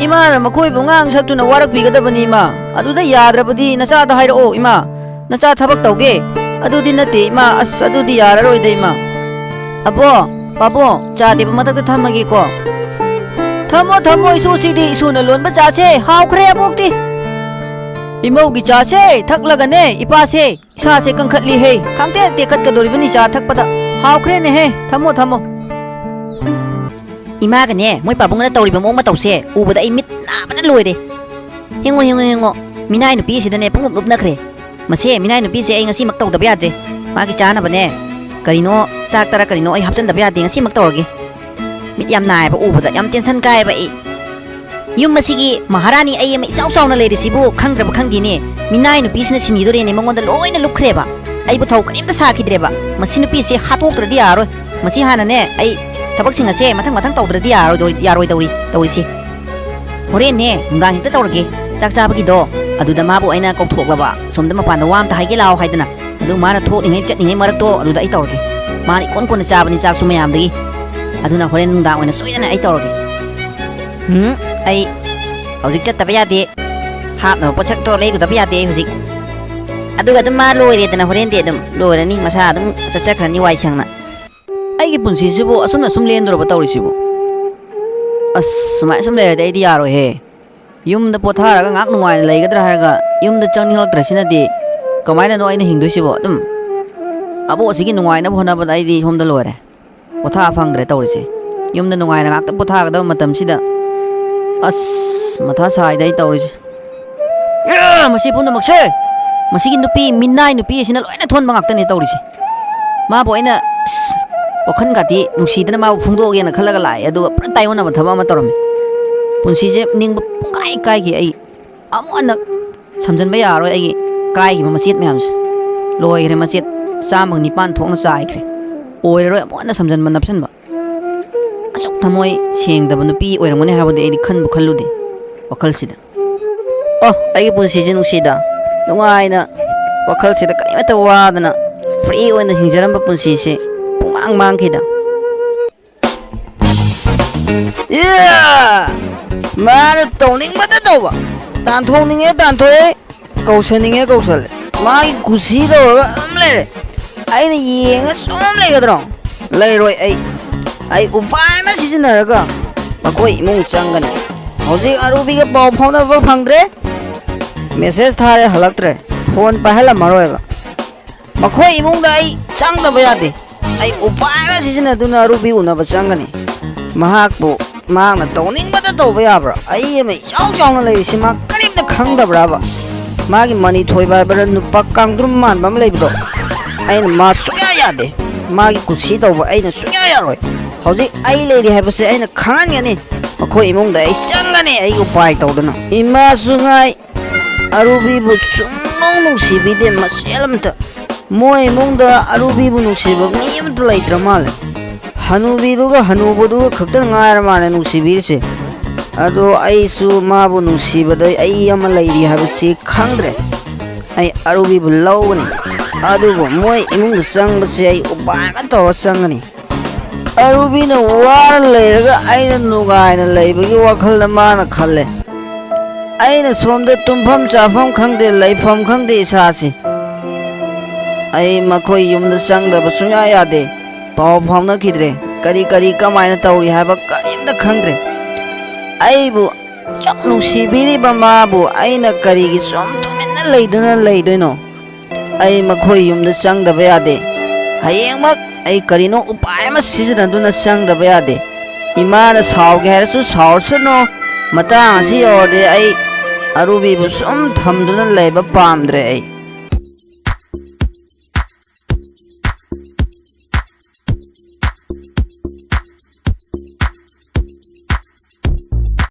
ꯏꯃꯥꯅ ꯃꯈꯣꯏꯕꯨ ꯉꯥꯡ ꯁꯛꯇꯨꯅ ꯋꯥꯔꯛꯄꯤꯒꯗꯕꯅꯤ ꯏꯃꯥ꯫ ꯑꯗꯨꯗ ꯌꯥꯗ꯭ꯔꯕꯗꯤ ꯅꯆꯥꯗ ꯍꯥꯏꯔꯛꯑꯣ ꯏꯃꯥ꯫ ꯅꯆꯥ ꯊꯕꯛ ꯇꯧꯒꯦ꯫ ꯑꯗꯨꯗꯤ ꯅꯠꯇꯦ ꯏꯃꯥ, ꯑꯁ ꯑꯗꯨꯗꯤ ꯌꯥꯔꯔꯣꯏꯗ ꯏꯃꯥ꯫ ꯑꯕꯣ, ꯄꯥꯕꯣ, ꯆꯥ ꯇꯦꯕꯜ ꯃꯊꯛꯇ ꯊꯝꯃꯒꯦꯀꯣ꯫ ꯊꯝꯃꯣ ꯊꯝꯃꯣ ꯏꯁꯨꯁꯤꯗꯤ, ꯏꯁꯨꯅ ꯂꯣꯟꯕ ꯆꯥꯁꯦ, ꯍꯥꯎꯈ꯭ꯔꯦ ꯑꯕꯣꯛꯇꯤ꯫ ꯏꯃꯧꯒꯤ ꯆꯥꯁꯦ ꯊꯛꯂꯒꯅꯦ ꯏꯄꯥꯁꯦ ꯏꯁꯥꯁꯦ ꯀꯟꯈꯠꯂꯤꯍꯦ꯫ ꯈꯪꯇꯦꯛ ꯇꯦꯛꯈꯠꯀꯗꯧꯔꯤꯕꯅꯤ ꯆꯥ ꯊꯛꯄꯗ꯫ ꯍꯥꯎꯈ꯭ꯔꯦꯅꯦꯍꯦ꯫ ꯊꯝꯃꯣ, ꯊꯝꯃꯣ꯫ ꯏꯃꯥꯒꯅꯦ ꯃꯣꯏ ꯄꯥꯕꯨꯡꯒꯅ ꯇꯧꯔꯤꯕ ꯃꯑꯣꯡ ꯃꯇꯧꯁꯦ ꯎꯕꯗ ꯑꯩ ꯃꯤꯠ ꯅꯥꯕꯅ ꯂꯣꯏꯔꯦ꯫ ꯌꯦꯡꯉꯣ, ꯌꯦꯡꯉꯣ, ꯌꯦꯡꯉꯣ꯫ ꯃꯤꯅꯥꯏ ꯅꯨꯄꯤꯁꯤꯗꯅꯦ ꯄꯨꯡꯂꯨꯞ ꯂꯨꯞꯅꯈ꯭ꯔꯦ꯫ ꯃꯁꯦ ꯃꯤꯅꯥꯏ ꯅꯨꯄꯤꯁꯦ ꯑꯩ ꯉꯁꯤꯃꯛ ꯇꯧꯗꯕ ꯌꯥꯗ꯭ꯔꯦ꯫ ꯃꯥꯒꯤ ꯆꯥꯅꯕꯅꯦ ꯀꯔꯤꯅꯣ, ꯆꯥꯛꯇꯔ ꯀꯔꯤꯅꯣ ꯑꯩ ꯍꯥꯞꯆꯤꯟꯗꯕ ꯌꯥꯗꯦ꯫ ꯉꯁꯤꯃꯛ ꯇꯧꯔꯒꯦ꯫ ꯃꯤꯠ ꯌꯥꯝ ꯅꯥꯏꯌꯦꯕ ꯎꯕꯗ, ꯌꯥꯝ tension ꯀꯥꯏꯌꯦꯕ ꯑꯩ꯫ ꯌꯨꯝ ꯑꯁꯤꯒꯤ ꯃꯍꯥꯔꯥꯅꯤ ꯑꯩ ꯑꯃ ꯏꯆꯥꯎ ꯆꯥꯎꯅ ꯂꯩꯔꯤꯁꯤꯕꯨ ꯈꯪꯗ꯭ꯔꯕ ꯈꯪꯗꯦꯅꯦ꯫ ꯃꯤꯅꯥꯏ ꯅꯨꯄꯤꯁꯤꯅ ꯁꯤꯟꯈꯤꯗꯣꯔꯦꯅꯦ, ꯃꯉꯣꯟꯗ ꯂꯣꯏꯅ ꯂꯨꯞꯈ꯭ꯔꯦꯕ꯫ ꯑꯩꯕꯨ ꯊꯧ ꯀꯔꯤꯝꯇ ꯁꯥꯈꯤꯗ꯭ꯔꯦꯕ꯫ ꯃꯁꯤ ꯅꯨꯄꯤꯁꯦ ꯍꯥꯠꯇꯣꯛꯇ꯭ꯔꯗꯤ ꯌꯥꯔꯔꯣꯏ꯫ ꯃꯁꯤ ꯍꯥꯟꯅꯅꯦ ꯑꯩ ꯊꯕꯛꯁꯤꯡ ꯑꯁꯦ ꯃꯊꯪ ꯃꯊꯪ ꯇꯧꯗ꯭ꯔꯗꯤ ꯌꯥꯔꯣꯏꯗꯧꯔꯤ, ꯌꯥꯔꯣꯏꯗꯧꯔꯤ ꯇꯧꯔꯤꯁꯦ꯫ ꯍꯣꯔꯦꯟꯅꯦ ꯅꯨꯡꯗꯥꯡ ꯍꯦꯛꯇ ꯇꯧꯔꯒꯦ꯫ ꯆꯥꯛ ꯆꯥꯕꯒꯤꯗꯣ ꯑꯗꯨꯗ ꯃꯥꯕꯨ ꯑꯩꯅ ꯀꯧꯊꯣꯛꯂꯕ, ꯑꯁꯣꯝꯗ ꯃꯄꯥꯟꯗ ꯋꯥ ꯑꯝꯇ ꯍꯥꯏꯒꯦ ꯂꯥꯛꯑꯣ ꯍꯥꯏꯗꯅ꯫ ꯑꯗꯨ ꯃꯥꯅ ꯊꯣꯛꯂꯤꯉꯩ ꯆꯠꯂꯤꯉꯩ ꯃꯔꯛꯇꯣ ꯑꯗꯨꯗ ꯑꯩ ꯇꯧꯔꯒꯦ꯫ ꯃꯥꯅ ꯏꯀꯣꯟ ꯀꯣꯟꯅ ꯆꯥꯕꯅꯤ ꯆꯥꯛꯁꯨ ꯃꯌꯥꯝꯗꯒꯤ꯫ ꯑꯗꯨꯅ ꯍꯣꯔꯦꯟ ꯅꯨꯡꯗꯥꯡ ꯑꯣꯏꯅ ꯁꯣꯏꯗꯅ ꯑꯩ ꯇꯧꯔꯒꯦ꯫ ꯎꯝ, ꯑꯩ ꯍꯧꯖꯤꯛ ꯆꯠꯇꯕ ꯌꯥꯗꯦ꯫ ꯍꯥꯞꯅꯕ ꯄꯣꯠꯁꯛꯇꯣ ꯂꯩꯔꯨꯗꯕ ꯌꯥꯗꯦ ꯑꯩ ꯍꯧꯖꯤꯛ꯫ ꯑꯗꯨꯒ ꯑꯗꯨꯝ ꯃꯥ ꯂꯣꯏꯔꯦꯗꯅ, ꯍꯣꯔꯦꯟꯗꯤ ꯑꯗꯨꯝ ꯂꯣꯏꯔꯅꯤ, ꯃꯁꯥ ꯑꯗꯨꯝ ꯆꯠꯆꯈ꯭ꯔꯅꯤ ꯋꯥꯏ ꯁꯪꯅ꯫ ꯑꯩꯒꯤ ꯄꯨꯟꯁꯤꯁꯤꯕꯨ ꯑꯁꯨꯝꯅ ꯁꯨꯝ ꯂꯦꯟꯗꯣꯔꯕ ꯇꯧꯔꯤꯁꯤꯕꯨ? ꯑꯁ, ꯁꯨꯃꯥꯏꯅ ꯁꯨꯝ ꯂꯩꯔꯗꯤ ꯑꯩꯗꯤ ꯌꯥꯔꯣꯏꯍꯦ꯫ ꯌꯨꯝꯗ ꯄꯣꯊꯥꯔꯒ ꯉꯥꯏꯍꯥꯛ ꯅꯨꯡꯉꯥꯏꯅ ꯂꯩꯒꯗ꯭ꯔꯥ ꯍꯥꯏꯔꯒ, ꯌꯨꯝꯗ ꯆꯪꯅꯤꯡꯂꯛꯇ꯭ꯔꯁꯤꯅꯗꯤ ꯀꯃꯥꯏꯅꯅꯣ ꯑꯩꯅ ꯍꯤꯡꯗꯣꯏꯁꯤꯕꯣ? ꯑꯗꯨꯝ ꯑꯕꯣꯛ ꯑꯁꯤꯒꯤ ꯅꯨꯡꯉꯥꯏꯅꯕ ꯍꯣꯠꯅꯕꯗ ꯑꯩꯗꯤ ꯁꯣꯝꯗ ꯂꯣꯏꯔꯦ꯫ ꯄꯣꯊꯥ ꯐꯪꯗ꯭ꯔꯦ ꯇꯧꯔꯤꯁꯦ꯫ ꯌꯨꯝꯗ ꯅꯨꯡꯉꯥꯏꯅ ꯉꯥꯛꯇ ꯄꯣꯊꯥꯒꯗꯕ ꯃꯇꯝꯁꯤꯗ, ꯑꯁ, ꯃꯊꯥ ꯁꯥꯏꯗ ꯑꯩ ꯇꯧꯔꯤꯁꯦ꯫ ꯏꯌꯥ! ꯃꯁꯤ ꯄꯨꯝꯅꯃꯛꯁꯦ ꯃꯁꯤꯒꯤ ꯅꯨꯄꯤ, ꯃꯤꯅꯥꯏ ꯅꯨꯄꯤ ꯑꯁꯤꯅ ꯂꯣꯏꯅ ꯊꯣꯟꯕ ꯉꯥꯛꯇꯅꯦ ꯇꯧꯔꯤꯁꯦ꯫ ꯃꯥꯕꯨ ꯑꯩꯅ, ꯑꯁ, ꯋꯥꯈꯜ ꯀꯥꯇꯤ ꯅꯨꯡꯁꯤꯗꯅ ꯃꯥꯕꯨ ꯐꯣꯡꯗꯣꯛꯑꯒꯦꯅ ꯈꯜꯂꯒ ꯂꯥꯛꯑꯦ, ꯑꯗꯨꯒ ꯄꯨꯔꯥ ꯇꯥꯏꯑꯣꯟꯅꯕ ꯊꯕꯛ ꯑꯃ ꯇꯧꯔꯝꯃꯤ꯫ ꯄꯨꯟꯁꯤꯁꯦ ꯅꯤꯡꯕ ꯄꯨꯡꯀꯥꯏ ꯀꯥꯏꯈꯤ ꯑꯩ꯫ ꯑꯃꯨꯛ ꯍꯟꯅ ꯁꯝꯖꯤꯟꯕ ꯌꯥꯔꯔꯣꯏ ꯑꯩꯒꯤ ꯀꯥꯏꯈꯤꯕ ꯃꯆꯦꯠ ꯃꯌꯥꯝꯁꯦ꯫ ꯂꯣꯏꯈ꯭ꯔꯦ, ꯃꯆꯦꯠ ꯆꯥꯝꯃꯒ ꯅꯤꯄꯥꯟ ꯊꯣꯛꯅ ꯆꯥꯏꯈ꯭ꯔꯦ꯫ ꯑꯣꯏꯔꯔꯣꯏ ꯑꯃꯨꯛ ꯍꯟꯅ ꯁꯝꯖꯤꯟꯕ ꯅꯞꯁꯤꯟꯕ꯫ ꯑꯁꯨꯛ ꯊꯃꯣꯏ ꯁꯦꯡꯗꯕ ꯅꯨꯄꯤ ꯑꯣꯏꯔꯝꯒꯅꯤ ꯍꯥꯏꯕꯗꯤ ꯑꯩꯗꯤ ꯈꯟꯕꯨ ꯈꯜꯂꯨꯗꯦ ꯋꯥꯈꯜꯁꯤꯗ꯫ ꯑꯣ, ꯑꯩꯒꯤ ꯄꯨꯟꯁꯤꯁꯦ ꯅꯨꯡꯁꯤꯗ, ꯅꯨꯡꯉꯥꯏꯅ ꯋꯥꯈꯜꯁꯤꯗ ꯀꯔꯤꯃꯠꯇ ꯋꯥꯗꯅ free ꯑꯣꯏꯅ ꯍꯤꯡꯖꯔꯝꯕ ꯄꯨꯟꯁꯤꯁꯦ ꯄꯨꯡꯃꯥꯡ ꯃꯥꯡꯈꯤꯗ꯫ ꯏꯌꯥ! ꯃꯥꯅ ꯇꯧꯅꯤꯡꯕꯇ ꯇꯧꯕ, ꯇꯥꯟꯊꯣꯛꯅꯤꯡꯉꯦ ꯇꯥꯟꯊꯣꯛꯑꯦ, ꯀꯧꯁꯟꯅꯤꯡꯉꯦ ꯀꯧꯁꯜꯂꯦ, ꯃꯥꯒꯤ ꯀꯨꯁꯤ ꯇꯧꯔꯒ ꯑꯗꯨꯝ ꯂꯩꯔꯦ꯫ ꯑꯩꯅ ꯌꯦꯡꯉ ꯁꯨꯝ ꯂꯩꯒꯗ꯭ꯔꯣ? ꯂꯩꯔꯣꯏ꯫ ꯑꯩ, ꯑꯩ ꯎꯄꯥꯏ ꯑꯃ ꯁꯤꯖꯤꯟꯅꯔꯒ ꯃꯈꯣꯏ ꯏꯃꯨꯡ ꯆꯪꯒꯅꯤ꯫ ꯍꯧꯖꯤꯛ ꯑꯔꯨꯕꯤꯒ ꯄꯥꯎ ꯐꯥꯎꯅꯕ ꯐꯪꯗ꯭ꯔꯦ꯫ Message ꯊꯥꯔꯦ, ꯍꯜꯂꯛꯇ꯭ꯔꯦ꯫ Phone ꯄꯥꯏꯍꯜꯂꯝꯃꯔꯣꯏꯕ꯫ ꯃꯈꯣꯏ ꯏꯃꯨꯡꯗ ꯑꯩ ꯆꯪꯗꯕ ꯌꯥꯗꯦ꯫ ꯑꯩ ꯎꯄꯥꯏ ꯑꯃ ꯁꯤꯖꯤꯟꯅꯗꯨꯅ ꯑꯔꯨꯕꯤ ꯎꯅꯕ ꯆꯪꯒꯅꯤ꯫ ꯃꯍꯥꯛꯄꯨ, ꯃꯍꯥꯛꯅ ꯇꯧꯅꯤꯡꯕꯇ ꯇꯧꯕ ꯌꯥꯕ꯭ꯔꯥ? ꯑꯩ ꯑꯃ ꯏꯆꯥꯎ ꯆꯥꯎꯅ ꯂꯩꯔꯤꯁꯤ ꯃꯥ ꯀꯔꯤꯝꯇ ꯈꯪꯗꯕ꯭ꯔꯥꯕ? ꯃꯥꯒꯤ ꯃꯅꯤ ꯊꯣꯏꯕ ꯍꯥꯏꯕ꯭ꯔꯥ, ꯅꯨꯄꯥ ꯀꯥꯡꯗ꯭ꯔꯨꯝ ꯃꯥꯟꯕ ꯑꯃ ꯂꯩꯕꯗꯣ, ꯑꯩꯅ ꯃꯥ ꯁꯨꯡꯌꯥ ꯌꯥꯗꯦ꯫ ꯃꯥꯒꯤ ꯀꯨꯁꯤ ꯇꯧꯕ ꯑꯩꯅ ꯁꯨꯡꯌꯥ ꯌꯥꯔꯣꯏ꯫ ꯍꯧꯖꯤꯛ ꯑꯩ ꯂꯩꯔꯤ ꯍꯥꯏꯕꯁꯦ ꯑꯩꯅ ꯈꯪꯍꯟꯒꯅꯤ꯫ ꯃꯈꯣꯏ ꯏꯃꯨꯡꯗ ꯑꯩ ꯆꯪꯒꯅꯤ, ꯑꯩ ꯎꯄꯥꯏ ꯇꯧꯗꯅ꯫ ꯏꯃꯥꯁꯨ ꯉꯥꯏ, ꯑꯔꯨꯕꯤꯕꯨ ꯁꯨꯡꯅꯨꯡ ꯅꯨꯡꯁꯤꯕꯤꯗꯦ ꯃꯁꯦꯜ ꯑꯝꯇ꯫ ꯃꯣꯏ ꯏꯃꯨꯡꯗ ꯑꯔꯨꯕꯤꯕꯨ ꯅꯨꯡꯁꯤꯕ ꯃꯤ ꯑꯃꯇ ꯂꯩꯇ꯭ꯔ ꯃꯥꯜꯂꯦ꯫ ꯍꯅꯨꯕꯤꯗꯨꯒ ꯍꯅꯨꯕꯗꯨꯒ ꯈꯛꯇ ꯉꯥꯏꯔ ꯃꯥꯜꯂꯦ ꯅꯨꯡꯁꯤꯕꯤꯔꯤꯁꯦ꯫ ꯑꯗꯣ ꯑꯩꯁꯨ ꯃꯥꯕꯨ ꯅꯨꯡꯁꯤꯕꯗ ꯑꯩ ꯑꯃ ꯂꯩꯔꯤ ꯍꯥꯏꯕꯁꯤ ꯈꯪꯗ꯭ꯔꯦ꯫ ꯑꯩ ꯑꯔꯨꯕꯤꯕꯨ ꯂꯧꯒꯅꯤ꯫ ꯑꯗꯨꯕꯨ ꯃꯣꯏ ꯏꯃꯨꯡꯗ ꯆꯪꯕꯁꯦ ꯑꯩ ꯎꯄꯥꯏ ꯑꯃ ꯇꯧꯔ ꯆꯪꯒꯅꯤ꯫ ꯑꯔꯨꯕꯤꯅ ꯋꯥꯅ ꯂꯩꯔꯒ ꯑꯩꯅ ꯅꯨꯡꯉꯥꯏꯅ ꯂꯩꯕꯒꯤ ꯋꯥꯈꯜꯗ ꯃꯥꯅ ꯈꯜꯂꯦ꯫ ꯑꯩꯅ ꯁꯣꯝꯗ ꯇꯨꯝꯐꯝ ꯆꯥꯐꯝ ꯈꯪꯗꯦ, ꯂꯩꯐꯝ ꯈꯪꯗꯦ ꯏꯁꯥꯁꯤ꯫ ꯑꯩ ꯃꯈꯣꯏ ꯌꯨꯝꯗ ꯆꯪꯗꯕ ꯁꯨꯡꯌꯥ ꯌꯥꯗꯦ꯫ ꯄꯥꯎ ꯐꯥꯎꯅꯈꯤꯗ꯭ꯔꯦ꯫ ꯀꯔꯤ ꯀꯔꯤ ꯀꯃꯥꯏꯅ ꯇꯧꯔꯤ ꯍꯥꯏꯕ ꯀꯔꯤꯝꯇ ꯈꯪꯗ꯭ꯔꯦ꯫ ꯑꯩꯕꯨ ꯁꯨꯛ ꯅꯨꯡꯁꯤꯕꯤꯔꯤꯕ ꯃꯥꯕꯨ ꯑꯩꯅ ꯀꯔꯤꯒꯤ ꯁꯨꯝ ꯇꯨꯃꯤꯟꯅ ꯂꯩꯗꯨꯅ ꯂꯩꯗꯣꯏꯅꯣ? ꯑꯩ ꯃꯈꯣꯏ ꯌꯨꯝꯗ ꯆꯪꯗꯕ ꯌꯥꯗꯦ꯫ ꯍꯌꯦꯡꯃꯛ ꯑꯩ ꯀꯔꯤꯅꯣ ꯎꯄꯥꯏ ꯑꯃ ꯁꯤꯖꯤꯟꯅꯗꯨꯅ ꯆꯪꯗꯕ ꯌꯥꯗꯦ꯫ ꯏꯃꯥꯅ ꯁꯥꯎꯒꯦ ꯍꯥꯏꯔꯁꯨ ꯁꯥꯎꯔꯁꯅꯨ꯫ ꯃꯇꯥꯡ ꯑꯁꯤ ꯌꯧꯔꯗꯤ ꯑꯩ ꯑꯔꯨꯕꯤꯕꯨ ꯁꯨꯝ ꯊꯝꯗꯨꯅ ꯂꯩꯕ ꯄꯥꯝꯗ꯭ꯔꯦ꯫ ꯑꯩ